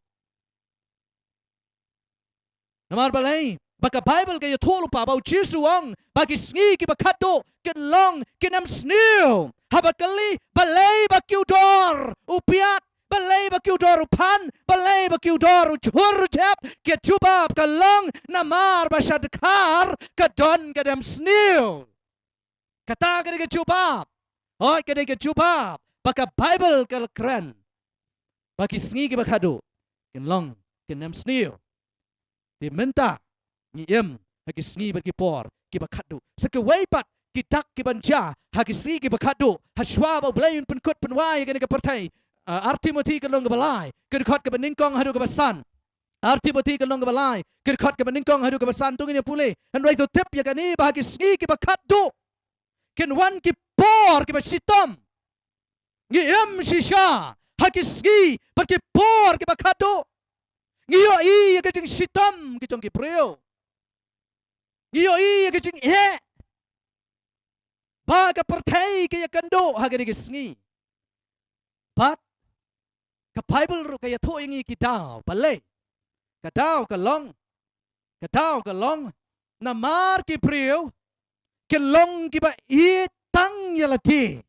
Namar balei? Ba ka Baibl ka ïathuh lypa ba U Jisu u ong ba ki sngi kiba khatduh kin long kiba ym sniew. Haba kylli balei ba ki u dor u piat, balei ba ki u dor u phan, balei ba ki u dor u jhur u jhep, ka jubab ka long namar ba sha dkhar ka don kaba ym sniew. Kata ka dei ka jubab. Hooid, ka dei ka jubab ba ka Baibl ka la kren ba ki sngi kiba khatduh kin long kaba ym sniew. Te mynta ngi im ha ki sngi bad ki por kiba khatduh. Sa kawei pat ki dak kiban jia ha ki sngi kiba khatduh, hashwa ba U Blei un pynkut pynwai ïa kane ka pyrthei. Ah, Ar Timothi ka lynnong kaba lai, ka dkhot kaba nyngkong haduh kaba san. Ar Timothi ka lynnong kaba lai, ka dkhot kaba nyngkong haduh kaba san, to ngin ïa pule. Hynrei to tip ïa kane ba ha ki sngi kiba khatduh kin wan ki por kiba shitom. Ngi im shisha ha ki sngi bad ki por kiba khatduh. Ngi ïohi ïa ka jingshitom ki jong ki briew. Ngi ïohi ïa ka jingeh ba ka pyrthei ka ïakynduh ha kine ki sngi. Bad ka Baibl ruh ka ïathuh ïa ngi ki daw. Balei? Ka daw ka long, ka daw ka long namar ki briew kin long kiba ïeit tang ïa lade.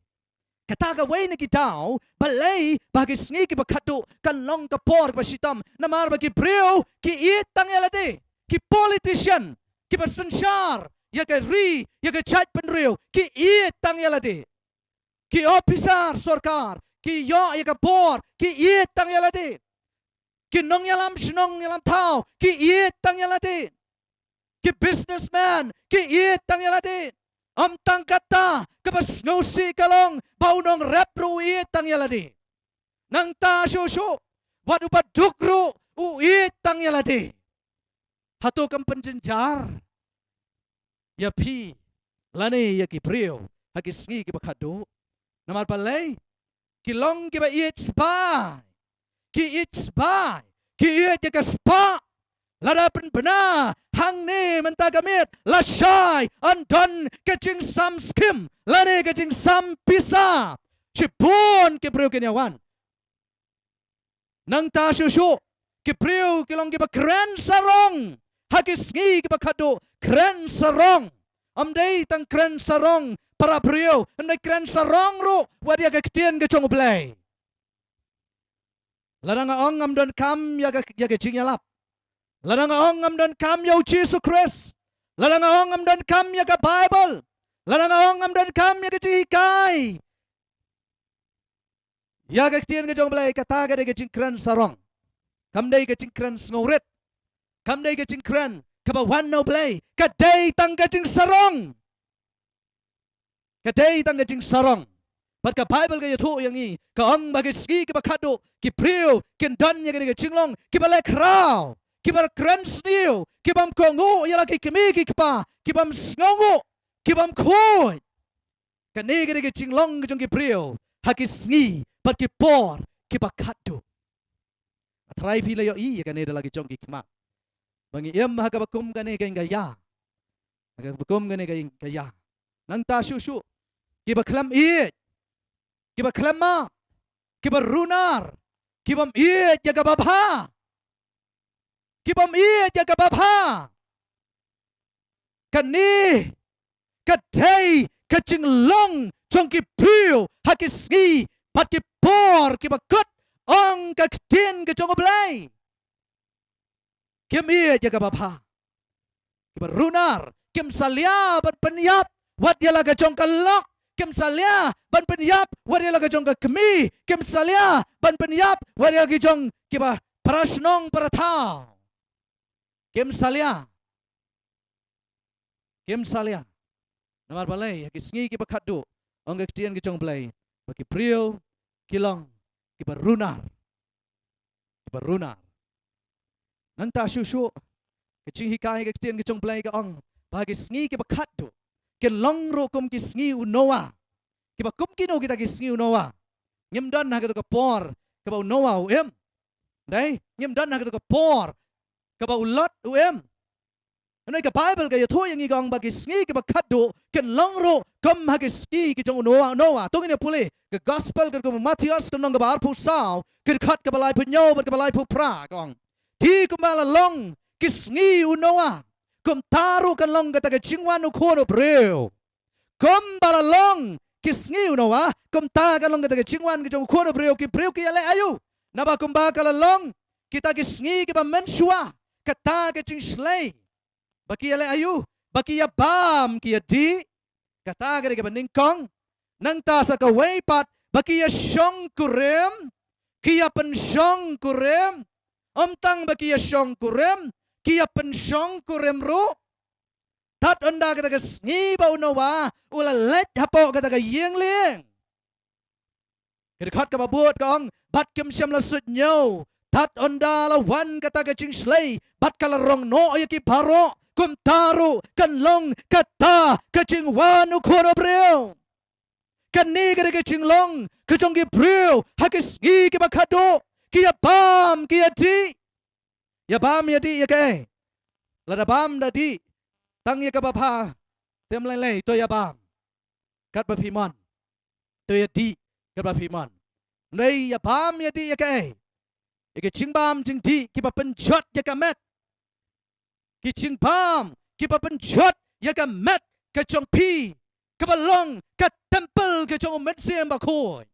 Kata kawei na ki daw balei ba ha ki sngi kiba khatduh kan long ka por kaba shitom, namar ba ki briew ki ïeit tang ïa lade. Ki politician, kiba synshar ïa ka ri, ïa ka jaitbynriew, ki ïeit tang ïa lade. Ki ophisar sorkar ki ïoh ïa ka bor, ki ïeit tang ïa lade. Ki nongïalam shnong ïalam thaw ki ïeit tang ïa lade. Ki businessman ki ïeit tang ïa lade. Ym tang kata, kaba sngewsih ka long ba u nongrep ruh u ïeit tang ïa lade. Nangta shuh shuh, wat uba duk ruh u ïeit tang ïa lade. Hato kam pynjynjar ïa phi lane ïa ki briew ha ki sngi kiba khatduh? Namar balei? Ki long kiba ïeit sbai. Ki ïeit sbai. Ki ïeit ïa ka spah. Lada pynbna hangne mynta ka miet, lashai yn don ka jingsam skim lane ka jingsam pisa. Shibun ki briew kin ïa wan. Nangta shuh shuh, ki briew ki long kiba kren sarong ha ki sngi kiba khatduh, kren sarong. Ym dei tang kren sarong para briew, ym dei kren sarong ruh wat ïa ka ktien ka jong U Blei. Lada nga ong ngam donkam ïa ka, ïa ka jingïalap, lada nga ong ngam donkam ïa U Jisu Khrist, lada nga ong ngam donkam ïa ka Baibl, lada nga ong ngam donkam ïa ka jinghikai, ïa ka ktien ka jong U Blei, kata ka dei ka jingkren sarong. Kam dei ka jingkren sngewrit. Kam dei ka jingkren kaba wan na U Blei. Ka dei tang ka jingsarong. Ka dei tang ka jingsarong. Bad ka Baibl ka ïathuh ïa ngi, ka ong ba ki sngi kiba khatduh ki briew kin don ïa kane ka jinglong kiba leh khraw. kiba kren sniew, kibym kohnguh ïa la ki kmie ki kpa, kibym sngewnguh, kibym khuid. Kane ka dei ka jinglong ka jong ki briew ha ki sngi bad ki por kiba khatduh. Nga tharai phi la ïohi ïa kane da la ki jong ki khmat. Ba ngi im ha kaba kum kane ka ïing ka ïa, ha kaba kum kane ka ïing ka ïa. Nangta shuh shuh, kiba khlem ïeit, kiba khlem map, kiba runar, kibym ïeit ïa kaba bha, kibym ïeit ïa kaba bha. Kane ka dei ka jinglong jong ki briew ha ki sngi bad ki por kiba kut, ong ka ktien ka jong U Blei. Kim ïeit ïa kaba bha, kiba runar, kim salia ban pynïap wat ïa la ka jong ka lok, kim salia ban pynïap wat ïa la ka jong ka kmie, kim salia ban pynïap wat ïa la ki jong kiba para shnong para thaw. Kim salia. Kim salia. Namar balei? Ha ki sngi kiba khatduh, ong ka ktien ka jong U Blei, ba ki briew ki long kiba runar, kiba runar. Nangta shuh shuh, ka jinghikai ka ktien ka jong U Blei ka ong ba ha ki sngi kiba khatduh kin long ruh kum ki sngi u Noah. Kiba kum kino kita ki sngi u Noah? Ngim don ha kato ka por kaba u Noah u im. Dei, ngim don ha kato ka por kaba u Lot u im. Hynrei ka Baibl ka ïathuh ïa ngi ka ong ba ki sngi kiba khatduh kin long ruh kum ha ki sngi ki jong u Noah, Noah. To ngin ïa pule ka Gospel katkum u Mathaios, ka lynnong kaba arphew saw, ka dkhot kaba laiphew hynñiew bad kaba laiphew phra, ka ong: Te kumba la long ki sngi u Noah, kumta ruh kan long kata ka jingwan u Khun u briew. Kumba la long ki sngi u Noah, kumta kan long kata ka jingwan ka jong u Khun u briew. Ki briew ki ïaleh aïu? Naba kumba ka la long kita ki sngi kiba mynshuwa, kata ka jingshlei, ba ki ïaleh aïu? Ba ki ïabam, ki ïadih. Kata ka dei kaba nyngkong. Nangta sa kawei pat, ba ki ïashongkurim, ki ïapynshongkurim. Ym tang ba ki ïashongkurim, ki ïapynshongkurim ruh. Tad ynda kata ka sngi ba u Noah u la leit hapoh kata ka ïing lieng, ka dkhot kaba bud ka ong: Bad kim shym la suidñiew tad ynda la wan kata ka jingshlei, bad ka la rong noh ïa ki baroh. Kumta ruh kan long kata ka jingwan u Khun u briew. Kane ka dei ka jinglong ka jong ki briew ha ki sngi kiba khatduh. Ki ïabam, ki ïadih. Ïabam ïadih ïa kaei? Lada bam da dih tang ïa kaba bha, te ym lei lei, to ïabam katba phi mon, to ïadih katba phi mon. Hynrei ïabam ïadih ïa kaei? Ïa ki jingbam jingdih kiba pynjot ïa ka met. Ki jingbam kiba pynjot ïa ka met ka jong phi, kaba long ka templ ka jong u Mynsiem Bakhuid.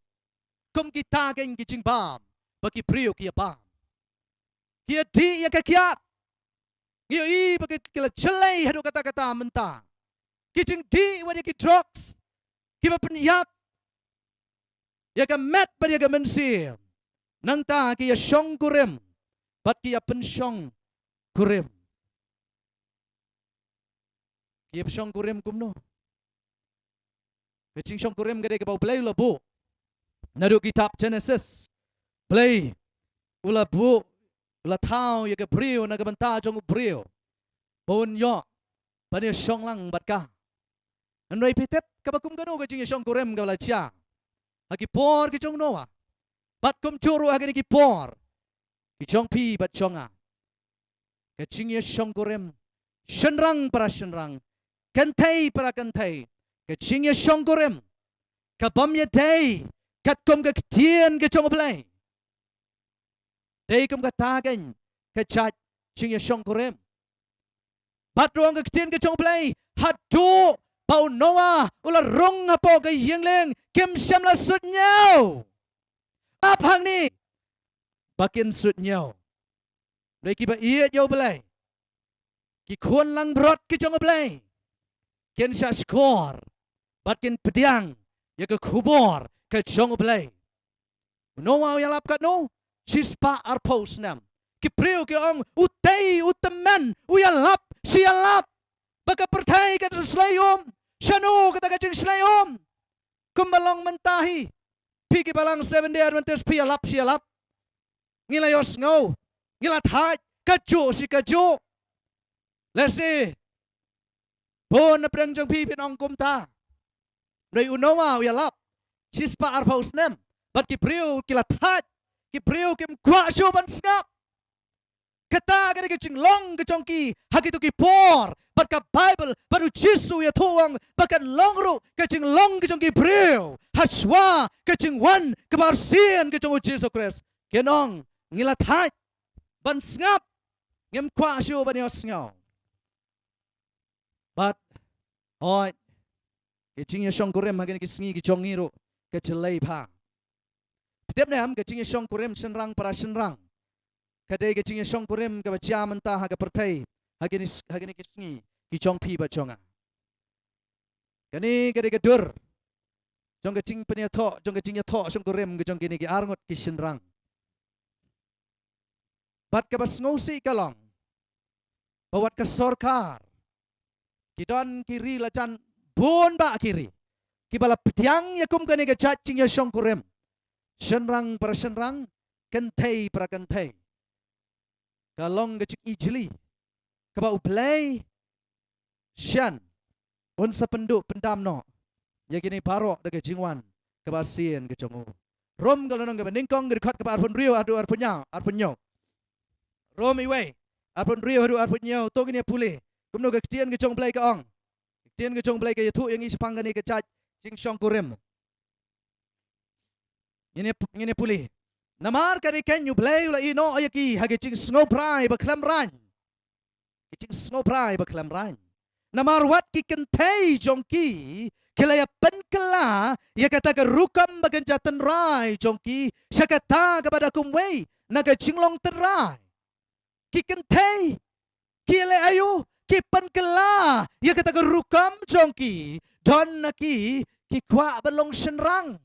Kum kita kein ki jingbam ba ki briew ki ïabam. Ki ïadih ïa ka kiad. Ngi ïohi ba ki, ki la jlei haduh katta katta mynta. Ki jingdih wat ïa ki drugs, kiba pynïap ïa ka met bad ïa ka mynsiem. Nangta ki ïashongkurim bad ki ïapynshongkurim. Ki ïapynshongkurim kumno? Ka jingshongkurim ka dei kaba U Blei u la buh. Naduh kitab Jenesis, Blei u la buh, u la thaw ïa ka briew na ka bynta jong u briew, ba un ïoh ban ïashong lang bad ka. Hynrei phi tip kaba kum kano ka jingïashongkurim kaba la jia ha ki por ki jong u Noah, bad kumjuh ruh ha kine ki por ki jong phi bad jong nga? Ka jingïashongkurim, shynrang para shynrang, kynthei para kynthei, ka jingïashongkurim ka bym ïadei katkum ka ktien ka jong U Blei. Dei kum kata kein ka jait jingïashongkurim. Bad ruh ong ka ktien ka jong U Blei, haduh ba u Noah u la rung hapoh ka ïing lieng, kim shym la suidñiew. Ap hangne ba kin suidñiew. Hynrei kiba ïeit ïa U Blei, ki khun langbrot ki jong U Blei, kin shahshkor bad kin pdiang ïa ka khubor ka jong U Blei. U Noah u ïalap katno? Shispah arphew snem. Ki briew ki ong, utei u tymmen u ïalap shi ïalap ba ka pyrthei kan sa slei um. Shano kata ka jingslei um? Kumba long mynta hi, phi ki balang Seventh Day Adventist phi ïalap shi ïalap. Ngi la ïohsngew, ngi la thait Kajuh shi kajuh. Lehse bun na pdeng jong phi phin ong kumta. Hynrei u Noah u ïalap shispah arphew snem. Bad ki briew ki la thait. Ki briew kim kwah shuh ban sngap. Kata ka dei ka jinglong ka jong ki ha kito ki por. Bad ka Baibl, bad u Jisu u ïathuh u ong ba kan long ruh ka jinglong ka jong ki briew hashwa ka jingwan kaba arsien ka jong u Jisu Khrist. Kin ong, ngi la thait ban sngap, ngim kwah shuh ban ïohsngew. Bad hooid, ka jingïashongkurim ha kine ki sngi ki jong ngi ruh ka jyllei bha. Phi tip ne em, ka jingïashongkurim shynrang para shynrang ka dei ka jingïashongkurim kaba jia mynta ha ka pyrthei ha kine s-, ha kine ki sngi ki jong phi bad jong nga. Kane ka dei ka dur jong ka jingpynïathoh, jong ka jingïathoh shongkurim ka jong kine ki arngut ki shynrang. Bad kaba sngewsih ka long ba wat ka sorkar, ki don ki ri la jan bun bah ki ri kiba la pdiang ïa kum kane ka jait jingïashongkurim shynrang para shynrang, kynthei para kynthei. Ka long ka jingijli kaba U Blei shen un sa pynduh pyndam noh ïa kine baroh da ka jingwan kaba arsien ka jong u. Rom ka lynnong kaba nyngkong, ka dkhot kaba arphew hynriew haduh arphew hynñiew, arphew hynñiew. Rom wei, arphew hynriew haduh arphew hynñiew, to ngin ïa pule kumno ka ktien ka jong U Blei ka ong. Ka ktien ka jong U Blei ka ïathuh ïa ngi shaphang kane ka jait jingshongkurim. Ngin ïa pu-, ngin ïa pule. Namar kane keiñ U Blei u la ïehnoh ïa ki ha ka jingsngewbha ba khlem raiñ. Ka jingsngewbha ba khlem raiñ. Namar wat ki kynthei jong ki ki la ïa pynkylla ïa kata ka rukom ba kynja tynrai jong ki sha kata kaba da kumwei na ka jinglong tynrai. Ki kynthei ki leh aïu? Ki pynkylla ïa kata ka rukom jong ki. Don na ki ki kwah ban long shynrang.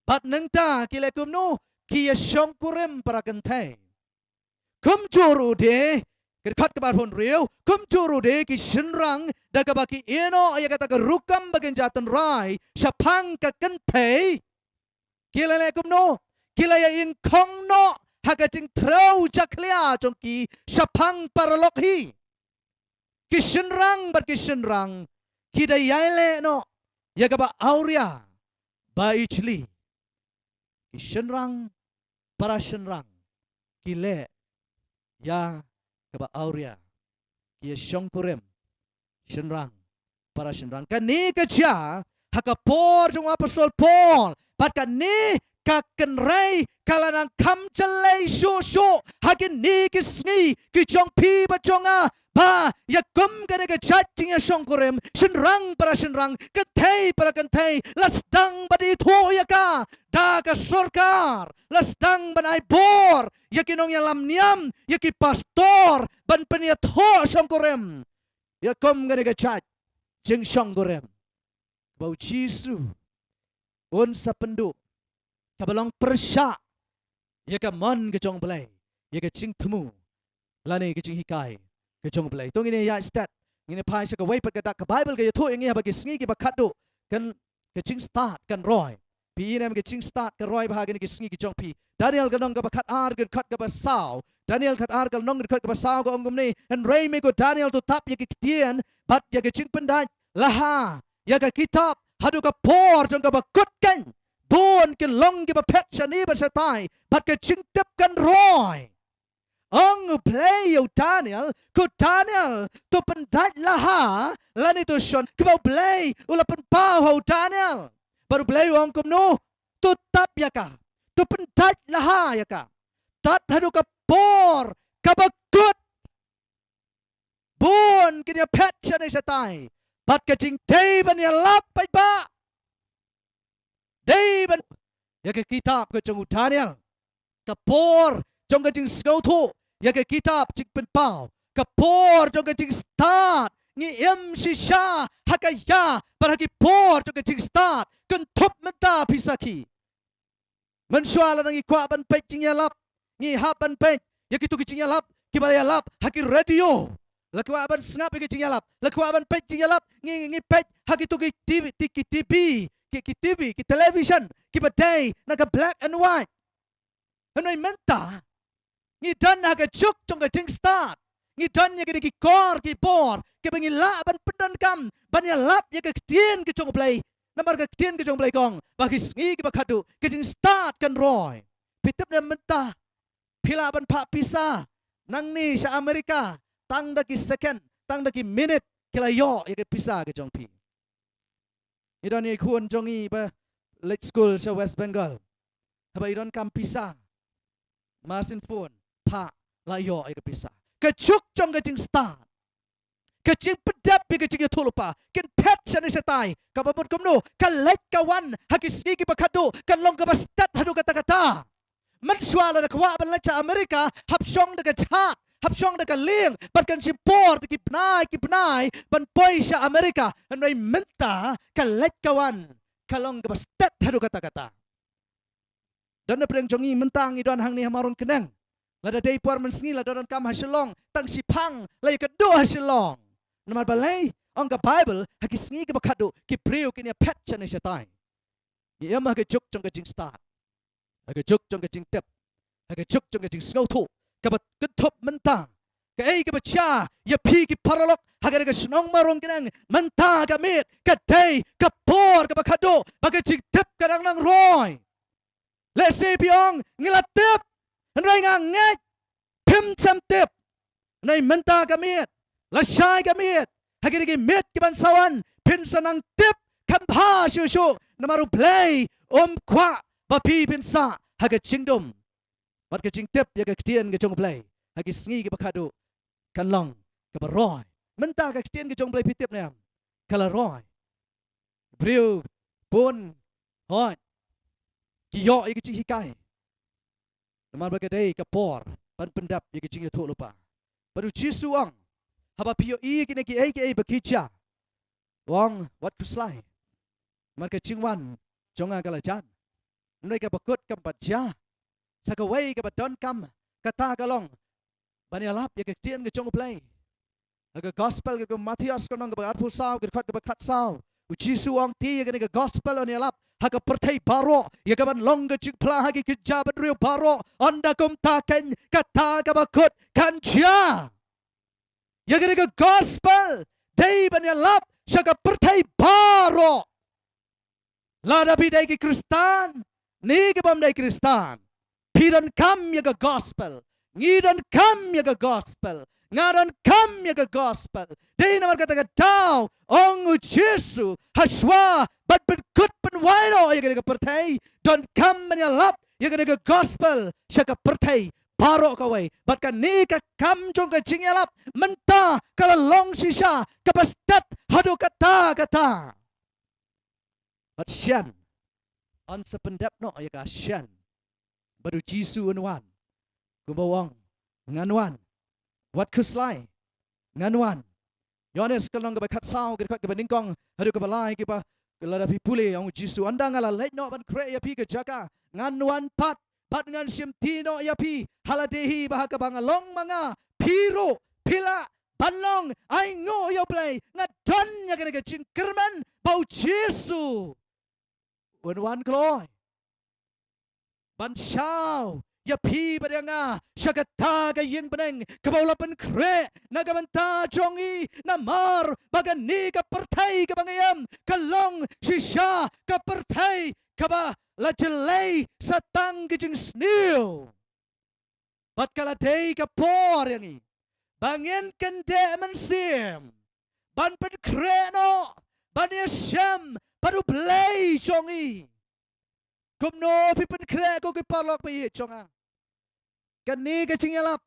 Bad nangta ki leh kumno? Ki ïashongkurim para kynthei. Kumjuh ruh de, ka dkhot kaba arphew hynriew, kumjuh ruh de ki shynrang da kaba ki ïehnoh ïa kata ka rukom ba kynja tynrai shaphang ka kynthei, ki la leh kumno? Ki la ïa ingkhong noh ha ka jingtrew jakhlia jong ki shaphang paralok hi. Ki shynrang bad ki shynrang ki da ïaileh noh ïa kaba awria ba ijli. Ki shynrang para shynrang ki leh ïa kaba awria. Ki ïashongkurim shynrang para shynrang. Kane ka jia ha ka por jong u Apostol Paul. Bad kane ka kynrei ka la nang kham jyllei shuh shuh ha kine ki sngi ki jong phi bad jong nga. Ba ïa kum kane ka jait jingïashongkurim shynrang para shynrang, kynthei para kynthei, la sdang ban ithuh ïa ka da ka sorkar. La sdang ban ai bor ïa ki nongïalam niam, ïa ki pastor ban pynïathoh shongkurim ïa kum kane ka jait jingshongkurim. Ba u Jisu un sa pynduh kaba long pyrshah ïa ka mon ka jong U Blei, ïa ka jingthmu lane ka jinghikai ka jong U Blei. To ngin ïa ïaid stet, ngin ïa phai sha kawei pat ka dak. Ka Baibl ka ïathuh ïa ngi ha ba ki sngi kiba khadduh kan, ka jingstad kan roi. Phi i ne em, ka jingstad ka roi bha ha kine ki sngi ki jong phi. Daniel ka lynnong kaba khatar, ka dkhot kaba saw. Daniel khatar ka lynnong, ka dkhot kaba saw ka ong kumne: Hynrei me ko Daniel, to tap ïa ki ktien bad ïa ka jingpyndait laha ïa ka kitab haduh ka por jong kaba kut keiñ. Bun kin long kiba phet shane bad shatai, bad ka jingtip kan roi. Ong U Blei ïa u Daniel, ko Daniel, to pyndait laha lane to shon, kaba U Blei u la pynpaw ha u Daniel. Bad U Blei u ong kumno? To tap ïa ka, to pyndait laha ïa ka tad haduh ka por kaba kut. Bun kin ïa phet shane shatai, bad ka jingdei ban ïalap paidbah dei ban ïa ka kitab ka jong u Daniel. Ka por jong ka jingsngewthuh ïa ka kitab jingpynpaw, ka por jong ka jingstad. Ngi im shisha ha ka ïa, bad ha ki por jong ka jingstad. Kynthup mynta phi sakhi. Mynshuwa lada ngi kwah ban peit jingïalap, ngi hap ban peit ïa kito ki jingïalap kiba la ïalap ha ki radio. La kwah ban sngap ïa ki jingïalap, la kwah ban peit jingïalap, ngi, ngi peit ha kito ki T V, ki, ki T V, ki, ki T V, ki television kiba dei na ka black and white. Hynrei mynta Ngi don ha ka juk jong ka jingstad. Ngi don ïa kine ki kor ki bor kiba ngi lah ban pyndonkam ban ïalap ïa ka ktien ka jong U Blei. Namar ka ktien ka jong U Blei ka ong ba ha ki sngi kiba khadduh ka jingstad kan roi. Phi tip ne mynta phi lah ban phah pisa nangne sha Amerika tang da ki second, tang da ki minit ki la ïoh ïa ka pisa ka jong phi. Ngi don ïa i khun jong ngi ba leit skul sha West Bengal. Haba i donkam pisa, masin phone, phah, la ïoh ïa ka pisa. Ka juk jong ka jingstad, ka jingpyndep ïa ka jingïathuhlypa, kin phet shane shatai. Kaba mut kumno? Ka leit ka wan ha ki sngi kiba khadduh kan long kaba stet haduh katta katta. Mynshuwa lada kwah ban leit sha Amerika, hap shong da ka jhad, hap shong da ka lieng, bad kan shim por da ki bnai ki bnai ban poi sha Amerika. Hynrei mynta ka leit ka wan ka long kaba stet haduh katta katta. Don na pdeng jong ngi mynta ngi don hangne ha Mawryngkneng. Lada dei por mynsngi lada donkam ha Shillong, tang shiphang la ïakynduh ha Shillong. Namar balei? Ong ka Baibl, ha ki sngi kiba khadduh ki briew kin ïaphet shane shatai. Ngi im ha ka juk jong ka jingstad, ha ka juk jong ka jingtip, ha ka juk jong ka jingsngewthuh. Kaba kynthup mynta, kaei kaba jia ïa phi ki paralok ha kane ka shnong Mawryngkneng mynta ka miet, ka dei ka por kaba khadduh ba ka jingtip ka dang nang roi. Lehse phi ong, ngi la tip, hynrei nga ngeit phim shym tip. Hynrei mynta ka miet, lashai ka miet, ha kine ki miet ki ban sa wan, phin sa nang tip kham bha shuh shuh. Namar U Blei um kwah ba phi phin sah ha ka jingdum bad ka jingtip ïa ka ktien ka jong U Blei ha ki sngi kiba khadduh kan long kaba roi. Mynta ka ktien ka jong U Blei phi tip ne em? Ka la roi. Briew bun hooid ki ïoh ïa ka jinghikai. Namar ba ka dei ka por ban pyndep ïa ka jingïathuhlypa. Bad U Jisu u ong, haba phi ïohi ïa kine kiei kiei ba ki jia, u ong, wat khuslai. Namar ka jingwan jong nga ka la jan. Hynrei kaba kut kam pat jia. Sa kawei kaba donkam, kata ka long ban ïalap ïa ka ktien ka jong U Blei. Ha ka gospel ka jong u Mathaios ka lynnong kaba arphew saw, ka dkhot kaba khatsaw, U Jisu u ong, te ïa kane ka gospel yn ïalap ha ka pyrthei baroh, ïa kaban long ka jingphla ha ki kynja bynriew baroh. Ynda kumta keiñ kata kaba kut kan jia. Ïa kane ka gospel dei ban ïalap sha ka pyrthei baroh. Lada phi dei ki Khristan ne ki bym dei Khristan, phi donkam ïa ka gospel. Ngi donkam ïa ka gospel. Nga donkam ïa ka gospel. Dei namar kata ka daw ong U Jisu, hashwa ban pynkut pynwai noh ïa kane ka pyrthei, donkam ban ïalap ïa kane ka gospel sha ka pyrthei baroh kawei. Bad kane ka kam jong ka jingïalap mynta ka la long shisha kaba stet haduh katta katta. Bad shen yn sa pyndep noh ïa ka shen. Bad U Jisu un wan. Kumba u ong, ngan wan. Wat khuslai. Ngan wan. Ïoannis ka lynnong kaba khatsaw, ka dkhot kaba nyngkong haduh kaba lai, kiba, lada phi pule, ong U Jisu, ynda nga la leit noh ban khreh ïa phi ka jaka, ngan wan pat bad ngan shimti noh ïa phi. Ha lade hi ba ha kaba nga long ma nga, phi ruh phi lah ban long. Ai nguh ïa U Blei, nga don ïa kane ka jingkyrmen ba U Jisu un wan kloi ban shaw ïa phi bad ïa nga sha kata ka ïing bneng kaba u la pynkhreh na ka bynta jong ngi. Namar ba kane ka pyrthei kaba ngi im ka long shisha ka pyrthei kaba la jlei sa tang ki jingsniew. Bad ka la dei ka por ïa ngi ba ngin kyndeh mynsiem ban pynkhreh noh, ban ïashem bad U Blei jong ngi. Kumno phi pynkhreh, ko ki paralok ba ïeit jong nga? Kane ka jingïalap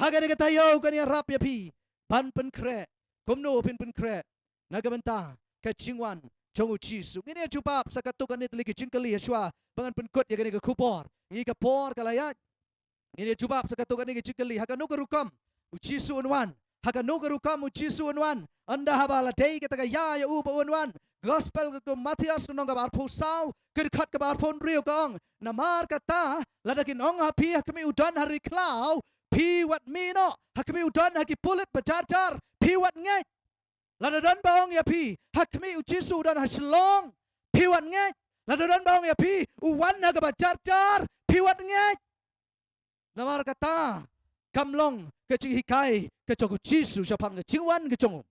ha kane ka taïew kan ïarap ïa phi ban pynkhreh. Kumno phin pynkhreh na ka bynta ka jingwan jong U Jisu? Ngin ïa jubab sa katto katne tylli ki jingkylli hashwa ba ngan pynkut ïa kane ka khubor. Ngi, ka por ka la ïaid. Ngin ïa jubab sa katto katne ki jingkylli. Ha kano ka rukom U Jisu un wan? Ha kano ka rukom U Jisu un wan? Ynda haba la dei kata ka ïa ïa u ba un wan. Gospel ka jong u Mathaios ka lynnong kaba arphew saw, ka dkhot kaba arphew hynriew ka ong, namar kata lada kin ong ha phi, ha khmih u don ha ri khlaw, phi wat mih noh. Ha khmih u don ha ki pulit ba jar jar, phi wat ngeit. Lada don ba ong ïa phi, ha khmih U Jisu u don ha Shillong, phi wat ngeit. Lada don ba ong ïa phi, u wan ha kaba jar jar, phi wat ngeit. Namar kata kam long ka jinghikai ka jong u Jisu shaphang ka jingwan ka jong u.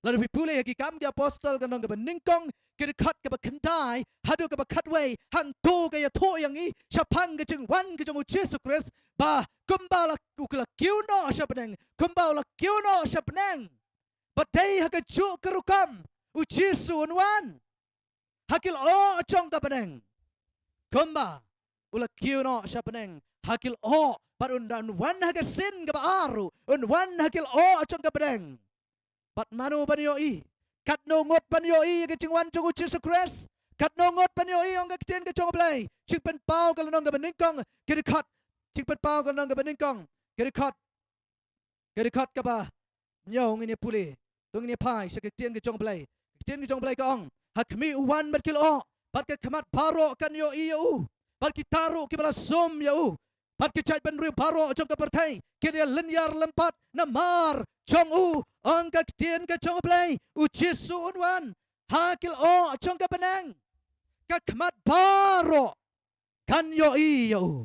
Lada phi pule ha Ki Kam ki Apostol ka lynnong kaba nyngkong, ka dkhot kaba khyndai haduh kaba khatwei, hangto ka ïathuh ïa ngi shaphang ka jingwan ka jong u Jisu Khrist, ba kumba u la, u la kiew noh sha bneng, kumba u la kiew noh sha bneng, ba dei ha kajuh ka rukom u Jisu un wan ha ki lyoh jong ka bneng. Kumba u la kiew noh sha bneng ha ki lyoh, bad un da, un wan ha ka sien kaba ar ruh, un wan ha ki lyoh jong ka bneng. Bad mano ban ïohi? Katno ngut ban ïohi ïa ka jingwan jong u Jisu Khrist? Katno ngut ban ïohi, ong ka Ktien ka jong U Blei? Jingpynpaw ka lynnong kaba nyngkong, ka dkhot, Jingpynpaw ka lynnong kaba nyngkong, ka dkhot, ka dkhot kaba hynñiew ngin ïa pule. To ngin ïa phai sha ka Ktien ka jong U Blei. Ka Ktien ka jong U Blei ka ong, ha khmih u wan bad ki lyoh, bad ka khmat baroh kan ïohi ïa u, bad kita ruh kiba la sum ïa u, bad ki jaitbynriew baroh jong ka pyrthei kin ïa lynñiar lympat namar jong u. Ong ka Ktien ka jong U Blei, u Jisu un wan ha ki lyoh jong ka bneng. Ka khmat baroh kan ïohi ïa u,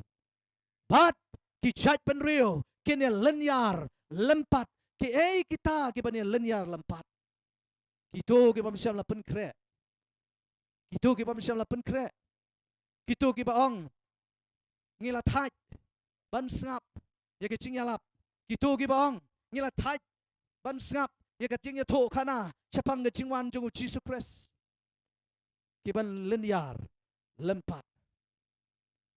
bad ki jaitbynriew kin ïa lynñiar lympat. Kiei kita kiban ïa lynñiar lympat? Kito kibym shym la pynkhreh. Kito kibym shym la pynkhreh. Kito kiba ong, ngi la thait ban sngap ïa ka jingïalap. Kito kiba ong, ngi la thait ban sngap ïa ka jingïathuhkhana shaphang ka jingwan jong u Jisu Khrist. Kiban lynñiar lympat.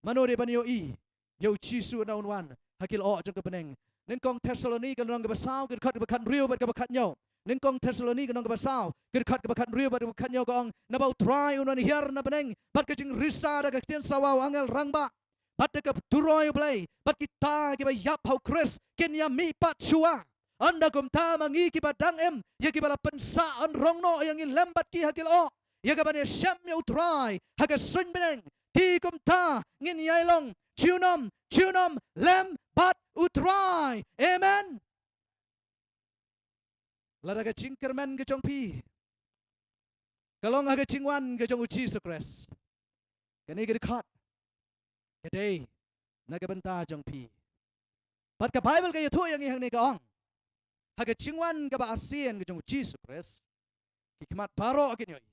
Mano dei ban ïohi ïa u Jisu haba un wan ha ki lyoh jong ka bneng? Nyngkong Thessaloni ka lynnong kaba saw, ka dkhot kaba khathynriew bad kaba khathynñiew. Nyngkong Thessaloni ka lynnong kaba saw, ka dkhot kaba khathynriew bad kaba khathynñiew ka ong, naba u Trai un wan hiar na bneng bad ka jingrisa da ka ktien sawa u angel rangbah, bad da ka turoi U Blei, bad kita kiba ïap ha u Khrist kin ïa mihpat shuwa. Ynda kumta ma ngi kiba dang im, ïa kiba la pynsah, yn rong noh ïa ngi lem bad ki ha ki lyoh, ïa kaban ïa shem ïa u Trai ha ka suiñ bneng. Te kumta ngin ïai long junom junom lem bad u Trai. Amen. Lada ka jingkyrmen ka jong phi ka long ha ka jingwan ka jong u Jisu Khrist, kane ka dkhot ka dei na ka bynta jong phi. Bad ka Baibl ka ïathuh ïa ngi hangne, ka ong, ha ka jingwan kaba arsien ka jong u Jisu Khrist, ki khmat baroh kin ïohi.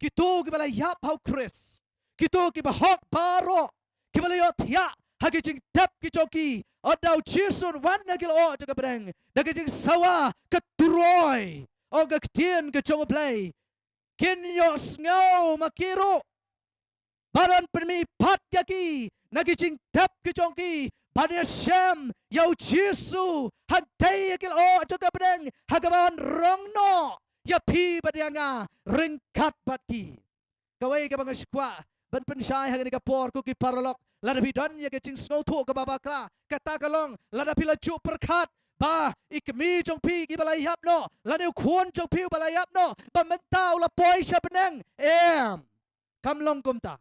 Kito kiba la ïap ha u Khrist, kito kiba hok baroh, kiba la ïohthiah ha ki jingtep ki jong ki ynda u Jisu un wan ha ki lyoh jong ka bneng da ka jingsawa ka turoi, ong ka ktien ka jong U Blei, kin ïohsngew ma ki ruh, bad yn pynmihpat ïa ki na ki jingtep ki jong ki ban ïa shem ïa u Jisu hangtei ha ki lyoh jong ka bneng, ha kaba yn rong noh ïa phi bad ïa nga ryngkat bad ki. Kawei kaba nga sngewkwah ban pynshai ha kane ka por, ko ki paralok, lada phi don ïa ka jingsngewthuh kaba bakla, kata ka long, lada phi la ju pyrkhat ba i kmie jong phi kiba la ïap noh lane u khun jong phi uba la ïap noh ba mynta u la poi sha bneng, em. Kam long kumta.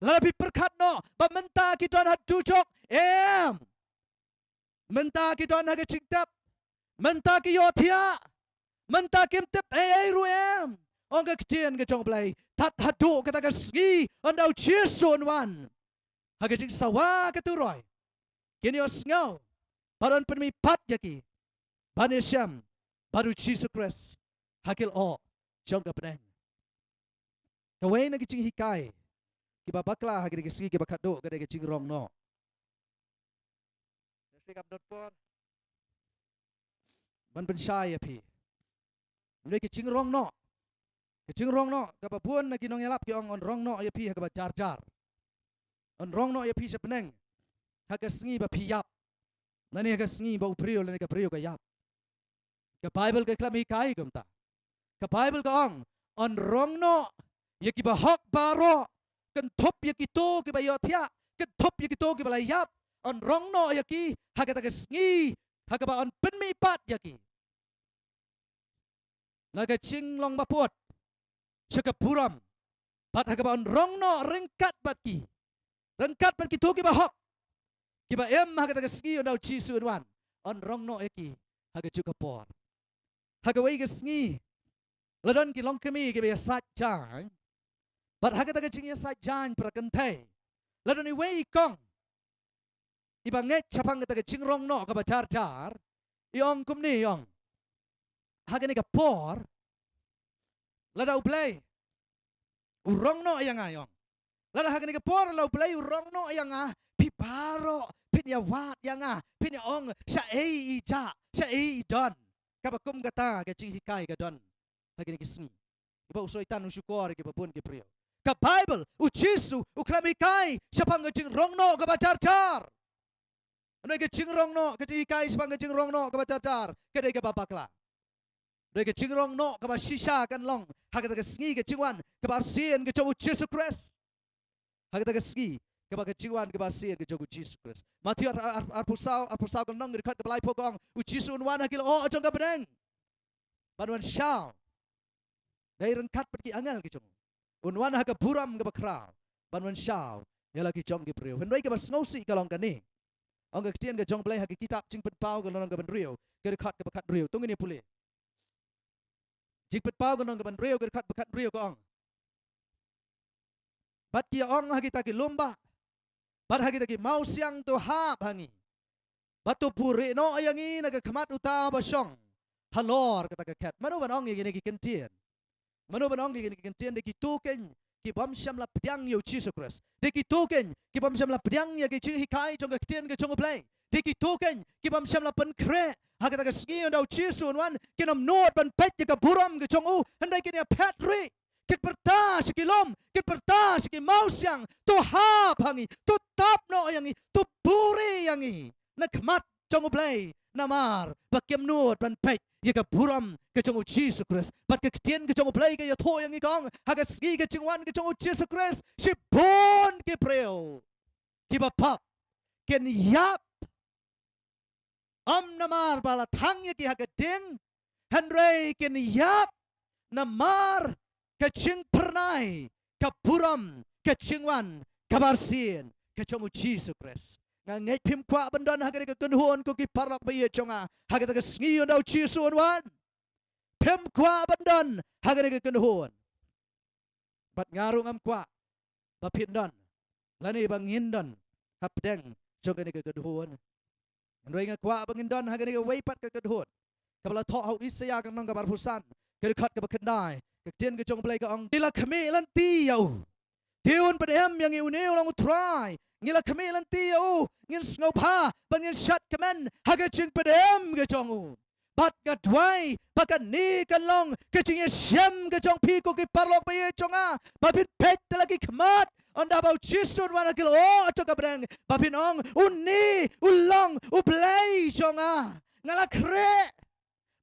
Lada phi pyrkhat noh ba mynta ki don ha dujok, em. Mynta ki don ha ka jingtep. Mynta ki ïohthiah. Mynta kim tip ei ei ruh, em. Ong ka ktien ka jong U Blei, tad haduh kata ka sngi ynda u Jisu un wan ha ka jingsawa ka turoi, kin ïohsngew bad yn pynmihpat ïa ki ban ïa shem bad u Jisu Khrist ha ki lyoh jong ka bneng. Kawei na ki jinghikai kiba bakla ha kine ki sngi kiba khatduh ka dei ka jingrong noh. Nga sngew kam don por ban pynshai ïa phi. Ym dei ka jingrong noh. Ka jingrong noh kaba bun na ki nongïalap ki ong yn rong noh ïa phi ha kaba jar jar. Yn rong noh ïa phi sha bneng ha ka sngi ba phi ïap, lane ha ka sngi ba u briew lane ka briew ka ïap. Ka Baibl ka khlem hikai kumta. Ka Baibl ka ong, yn rong noh ïa kiba hok baroh, kynthup ïa kito kiba ïohthiah, kynthup ïa kito kiba la ïap. Yn rong noh ïa ki ha kata ka sngi ha kaba yn pynmihpat ïa ki na ka jinglong baput sha ka burom, bad ha kaba yn rong noh ryngkat bad ki, ryngkat bad kito kiba hok, kiba im ha kata ka sngi ynda u Jisu un wan. Yn rong noh ïa ki ha kajuh ka por. Ha kawei ka sngi la don ki longkmie kiba ïasaid jaiñ. Bad ha kata ka jingïasaid jaiñ para kynthei, la don iwei i kong iba ngeit shaphang kata ka jingrong noh kaba jar jar, i ong kumne, i ong, ha kane ka por, lada U Blei u rong noh ïa nga, i ong, lada ha kane ka por la U Blei u rong noh ïa nga, phi baroh phin ïa wad ïa nga, phin ïa ong shaei i jah, shaei i don. Kaba kum kata ka jinghikai ka don ha kine ki sngi, iba u Soitan u shukor ïa kiba bun ki briew. Ka Baibl, U Jisu u khlem hikai shaphang ka jingrong noh kaba jar jar. Hynrei ka jingrong noh, ka jinghikai shaphang ka jingrong noh kaba jar jar ka dei kaba bakla. Hynrei ka jingrong noh kaba shisha kan long ha kata ka sngi ka jingwan kaba arsien ka jong U Jisu Khrist. Ha kata ka sngi kaba ka jingwan kaba arsien ka jong U Jisu Khrist. Matthew ar, ar, arphew saw, arphew saw ka lynnong, ka dkhot kaba laiphew ka ong, U Jisu un wan ha ki lyoh jong ka bneng ban wan shaw, dei ryngkat bad ki angel ki jong u. Un wan ha ka burom kaba khraw ban wan shaw ïa la ki jong ki briew. Hynrei kaba sngewsih ka long kane. Ong ka ktien ka jong U Blei ha ka kitab Jingpynpaw ka lynnong kaba hynriew, ka dkhot kaba khathynriew. To ngin ïa pule. Jingpynpaw ka lynnong kaba hynriew, ka dkhot kaba khathynriew ka ong, bad ki ong ha kita ki lum bah bad ha kita ki mawsiang, to hap ha ngi bad to buhrieh noh ïa ngi na ka khmat uta uba shong halor kata ka khet. Mano ban ong ïa kine ki kyntien? Mano ban ong ïa kine ki kyntien? Dei kito keiñ ki bym shym la pdiang ïa U Jisu Khrist. Dei kito keiñ ki bym shym la pdiang ïa ki jinghikai jong ka ktien ka jong U Blei. Dei kito keiñ ki bym shym la pynkhreh ha kata ka sngi ynda U Jisu un wan, kin ym nud ban peit ïa ka burom ka jong u, hynrei kin ïa phet rieh, kin pyrta sha ki lum, kin pyrta sha ki mawsiang, to hap ha ngi, to tap noh ïa ngi, to buhrieh ïa ngi na khmat jong U Blei, namar ba kim nud ban peit ïa ka burom ka jong U Jisu Khrist. Bad ka ktien ka jong U Blei ka ïathuh ïa ngi, ka ong, ha ka sngi ka jingwan ka jong U Jisu Khrist, shibun ki briew kiba pop kin ïap, ym namar ba la thang ïa ki ha ka ding, hynrei kin ïap namar ka jingphyrnai, ka burom, ka jingwan kaba arsien ka jong U Jisu Khrist. Nga ngeit phim kwah ban don ha kane ka kynhun, ko ki paralok ba ïeit jong nga, ha kata ka sngi ynda U Jisu un wan. Phim kwah ban don ha kane ka kynhun. Bad nga ruh ngam kwah ba phin don lane ba ngin don hapdeng jong kane ka kynhun. Hynrei nga kwah ba ngin don ha kane kawei pat ka kynhun kaba la thoh ha u Isaïah ka lynnong kaba arphew san, ka dkhot kaba khyndai. Ka ktien ka jong U Blei ka ong, ngi la khmih lynti ïa u, te un pynim ïa ngi, une u long U Trai. Ngi la khmih lynti ïa u, ngin sngewbha bad ngin shad kmen ha ka jingpynim ka jong u. Bad nga duwai ba kane kan long ka jingïashem ka jong phi, ko ki paralok ba ïeit jong nga, ba phin peit da la ki khmat ynda ba U Jisu un wan ha ki lyoh jong ka bneng, ba phin ong, une u long U Blei jong nga. Nga la khreh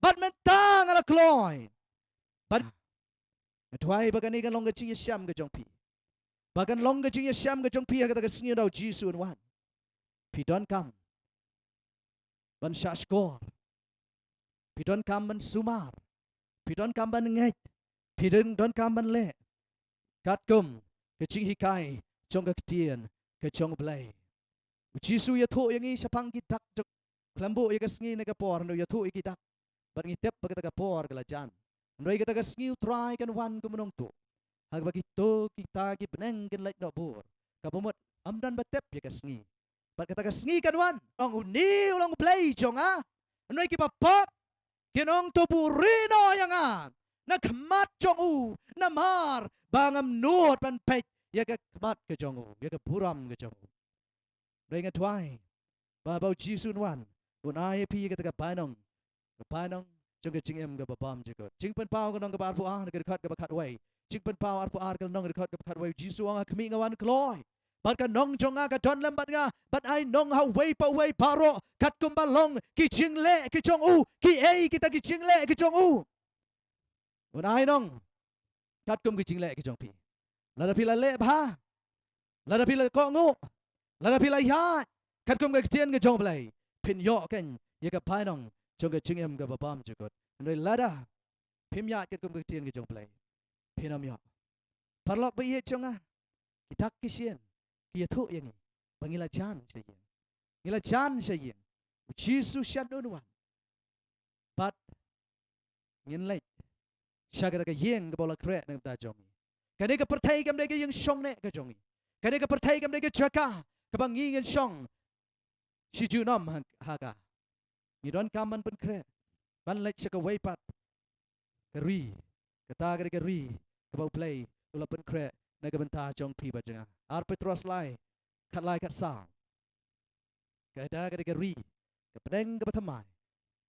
bad mynta nga la kloi. Bad nga duwai ba kane kan long ka jingïashem ka jong phi, ba kan long ka jingïashem ka jong phi ha kata ka sngi ynda U Jisu un wan. Phi donkam ban shahshkor, phi donkam ban sumar, phi donkam ban ngeit, phi don, donkam ban leh katkum ka jinghikai jong ka ktien ka jong U Blei. U Jisu u ïathuh ïa ngi shaphang ki dak jong, khlem buh ïa ka sngi ne ka por, hynrei u ïathuh ïa ki dak. Bad ngi tip ba kata ka por ka la jan. Hynrei kata ka sngi U Trai kan wan kum u nongtuh, ha kaba kito kita ki bneng kin leit noh bur, kaba mut ym don ba tip ïa ka sngi. Bad kata ka sngi kan wan, ong, une u long U Blei jong nga. Hynrei kiba pop kin ong, to buhrieh noh ïa nga na khmat jong u, namar ba ngam nud ban peit ïa ka khmat ka jong u, ïa ka burom ka jong u. Hynrei nga duwai ba haba U Jisu un wan, un ai ïa phi ïa kata ka bainong, ka bainong jong ka jingim kaba bymjukut. Jingpynpaw ka lynnong kaba arphew ar, ka dkhot kaba khatwei. Jingpynpaw arphew ar ka lynnong, ka dkhot kaba khatwei. U Jisu u ong, ha khmih nga wan kloi, bad ka nong jong nga ka don lem bad nga, ban ai nong ha uwei pa uwei baroh katkum ba long ki jingleh ki jong u. Kiei kita ki jingleh ki jong u? Un ai nong katkum ki jingleh ki jong phi. Lada phi la leh bha, lada phi la kohnguh, lada phi la ïaid katkum ka ktien ka jong U Blei, phin ïoh keiñ ïa ka bainong jong ka jingim kaba bymjukut. Hynrei lada phim ïaid katkum ka ktien ka jong U Blei, phin ym ïoh. Paralok ba ïeit jong nga, ki dak ki shin ki ïathuh ïa ngi ba ngi la jan sha ïing. Ngi la jan sha ïing. U Jisu shad un wan, bad ngin leit sha kata ka ïing kaba u la khreh na ka bynta jong ngi. Kane ka pyrthei kam dei ka ïing shongneh ka jong ngi. Kane ka pyrthei kam dei ka jaka kaba ngi ngin shong shi junom ha, ha ka. Ngi donkam ban pynkhreh ban leit sha kawei pat ka ri, kata ka dei ka ri kaba U Blei u la pynkhreh na ka bynta jong phi bad jong nga. Ar Petros lai, khatlai khatsaw. Kata ka dei ka ri, ka bneng kaba thymmai,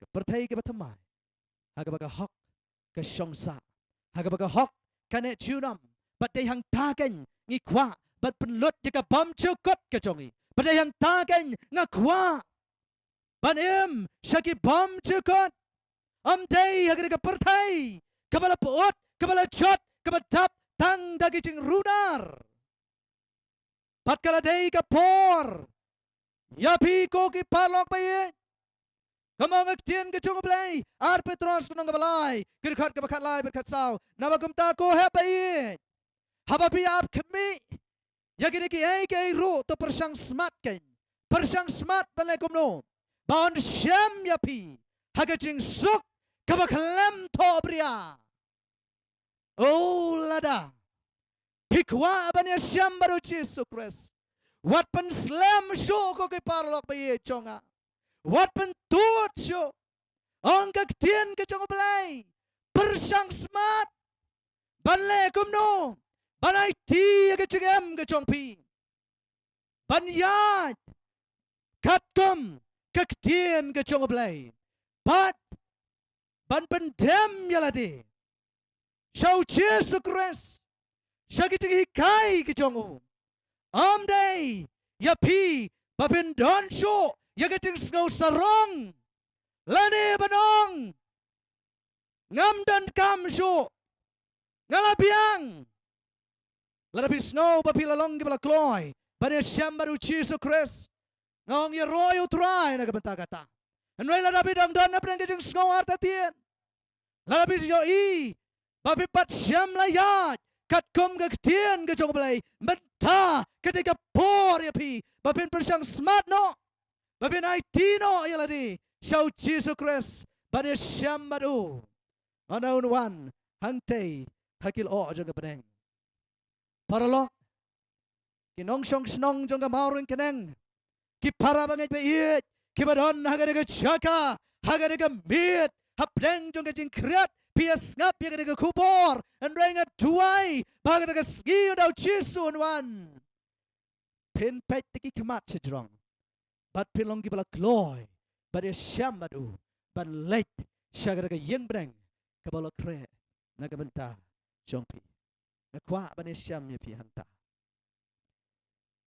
ka pyrthei kaba thymmai, ha kaba ka hok ka shong sah, ha kaba ka hok ka neh junom. Bad dei hangta keiñ ngi kwah ban pynlut ïa ka bymjukut ka jong ngi. Bad dei hangta keiñ nga kwah ban im sha ki bymjukut. Ym dei ha kane ka pyrthei kaba la pyut, kaba la jot, kaba dap tang da ki jingrunar. Bad ka la dei ka por ïa phi ko ki paralok ba ïeit. Kumno ka ktien ka jong U Blei, Ar Petros lynnong kaba lai, ka dkhot kaba khatlai bad khatsaw. Naba kumta ko hep ba ïeit, haba phi ap khmih ïa kine kiei kiei ruh to pyrshang smat keiñ. Pyrshang smat ban leh kumno ba yn shem ïa phi ha ka jingsuk kaba khlem thohbria. O lada phi kwah ban ïashem bad U Jisu Khrist, wat pynslem shuh ko ki paralok ba ïeit jong nga. Wat pyntud shuh. Ong ka ktien ka jong U Blei, pyrshang smat ban leh kumno, ban aiti ïa ka jingim ka jong phi, ban ïaid katkum ka ktien ka jong U Blei, bad ban pyndem ïa lade sha U Jisu Khrist, sha ki jinghikai ki jong u. Ym dei ïa phi ba phin don shuh ïa ka jingsngew sarong lane ban ong, ngam donkam shuh, nga la biang. Lada phi sngew ba phi la long kiba la kloi ban ïashem bad U Jisu Khrist, nga ong ïaroh ïa U Trai na ka bynta kata. Hynrei lada phi dang don hapdeng ka jingsngew artatien, lada phi ïohi ba phi pat shym la ïaid katkum ka ktien ka jong U Blei, mynta ka dei ka por ïa phi ba phin pyrshang smat noh, ba phin aiti noh ïa lade sha U Jisu Khrist ban ïashem bad u. Haba un wan hangtei ha ki lyoh jong ka bneng. Paralok, ki nongshong shnong jong ka Mawryngkneng, ki para bangeit ba ïeit kiba don ha kane ka jaka, ha kane ka miet, hapdeng jong ka jingkhriat phi ïa sngap ïa kane ka khubor. Hynrei nga duwai ba ha kata ka sngi ynda U Jisu un wan, phin peit da ki khmat shajrong bad phin long kiba la kloi ban ïashem bad u, ban leit sha kata ka ïing bneng kaba u la khreh na ka bynta jong phi. Nga kwah ban ïashem ïa phi hangta.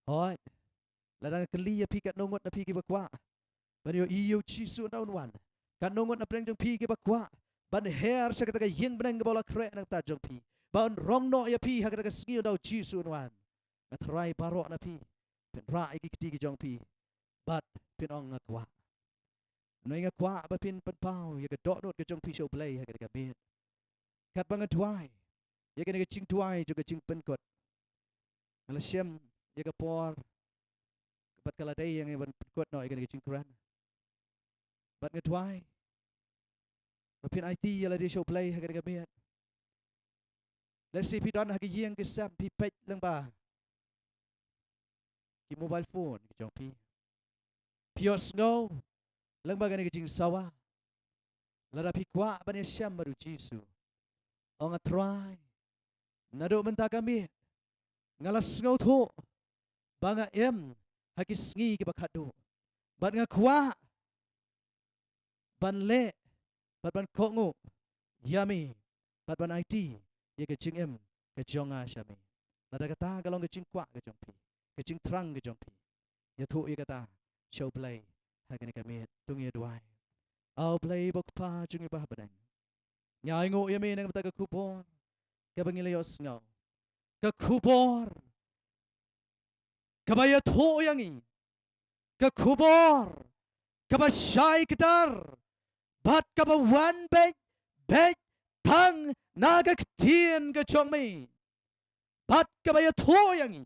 Hooid, lada nga kylli ïa phi katno ngut na phi kiba kwah ban ïohi ïa U Jisu ynda un wan, katno ngut na pdeng jong phi kiba kwah ban her sha kata ka ïing bneng kaba u la khreh na ka bynta jong phi, ba un rong noh ïa phi ha kata ka sngi ynda U Jisu un wan, nga tharai baroh na phi phin rah ïa ki kti ki jong phi bad phin ong, nga kwah. Hynrei nga kwah ba phin pynpaw ïa ka dohnud ka jong phi sha U Blei ha kane ka miet. Katba nga duwai ïa kane ka jingduwai jong ka jingpynkut, nga la shem ïa ka por bad ka la dei ïa ngi ban pynkut noh ïa kane ka jingkren. Bad nga duwai ba phin aiti ïa lade sha U Blei ha kane ka miet. Lehse phi don ha ka ïing ka sem, phi peit lyngba ki mobile phone ki jong phi, phi ïohsngew lyngba kane ka jingsawa. Lada phi kwah ban ïashem bad U Jisu, ong, nga Trai, naduh mynta ka miet nga la sngewthuh ba nga im ha ki sngi kiba khatduh, bad nga kwah ban leh bad ban kohnguh ïa me bad ban aiti ïa ka jingim ka jong nga sha me. Lada kata ka long ka jingkwah ka jong phi, ka jingthrang ka jong phi, ïathuh ïa kata sha U Blei ha kane ka miet. To ngin ïa duwai. A U Blei ba U Kpa jong ngi ba ha bneng, ngi ainguh ïa me na ka bynta ka khubor kaba ngi la ïohsngew, ka khubor kaba ïathuh ïa ngi, ka khubor kaba shai kdar bad kaba wan beit beit tang na ka ktien ka jong me, bad kaba ïathuh ïa ngi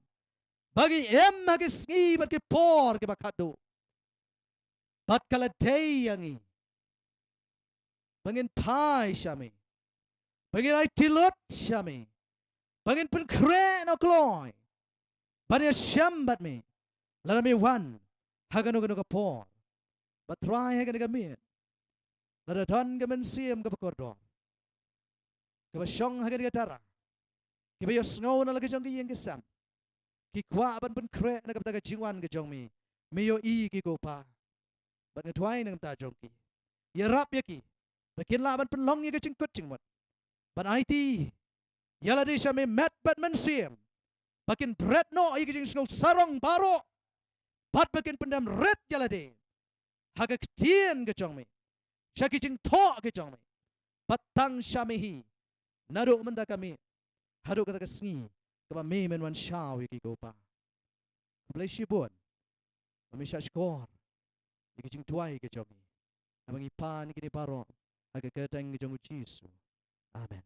ba ngi im ha ki sngi bad ki por kiba khatduh, bad ka la dei ïa ngi ba ngin phai sha me, ba ngin aiti lut sha me, ba ngin pynkhreh noh kloi ban ïashem bad me lada me wan ha kano kano ka por. Bad Trai, ha kane ka miet, lada don ka mynsiem kaba kordor kaba shong ha kane ka dara, kiba ïohsngew na la ka jong ki ïing ki sem, ki kwah ban pynkhreh na ka bynta ka jingwan ka jong me, me ïohi ki, ko Pa. Bad nga duwai na ka bynta jong ki. Ïarap ïa ki ba kin lah ban pynlong ïa ka jingkut jingmut, ban aiti ïa lade sha me met bad mynsiem, ba kin bret noh ïa ka jingsngew sarong baroh, bad ba kin pyndem rit ïa lade ha ka ktien ka jong me, sha ki jingthoh ka jong me, bad tang sha me hi, naduh mynta ka miet haduh kata ka sngi kaba me men wan shaw ïa ki, ko Pa. Khublei shibun ba me shah shkor ïa ki jingduwai ka jong ngi. Haba ngi pan ïa kine baroh ha ka kyrteng ka jong u Jisu. Amen.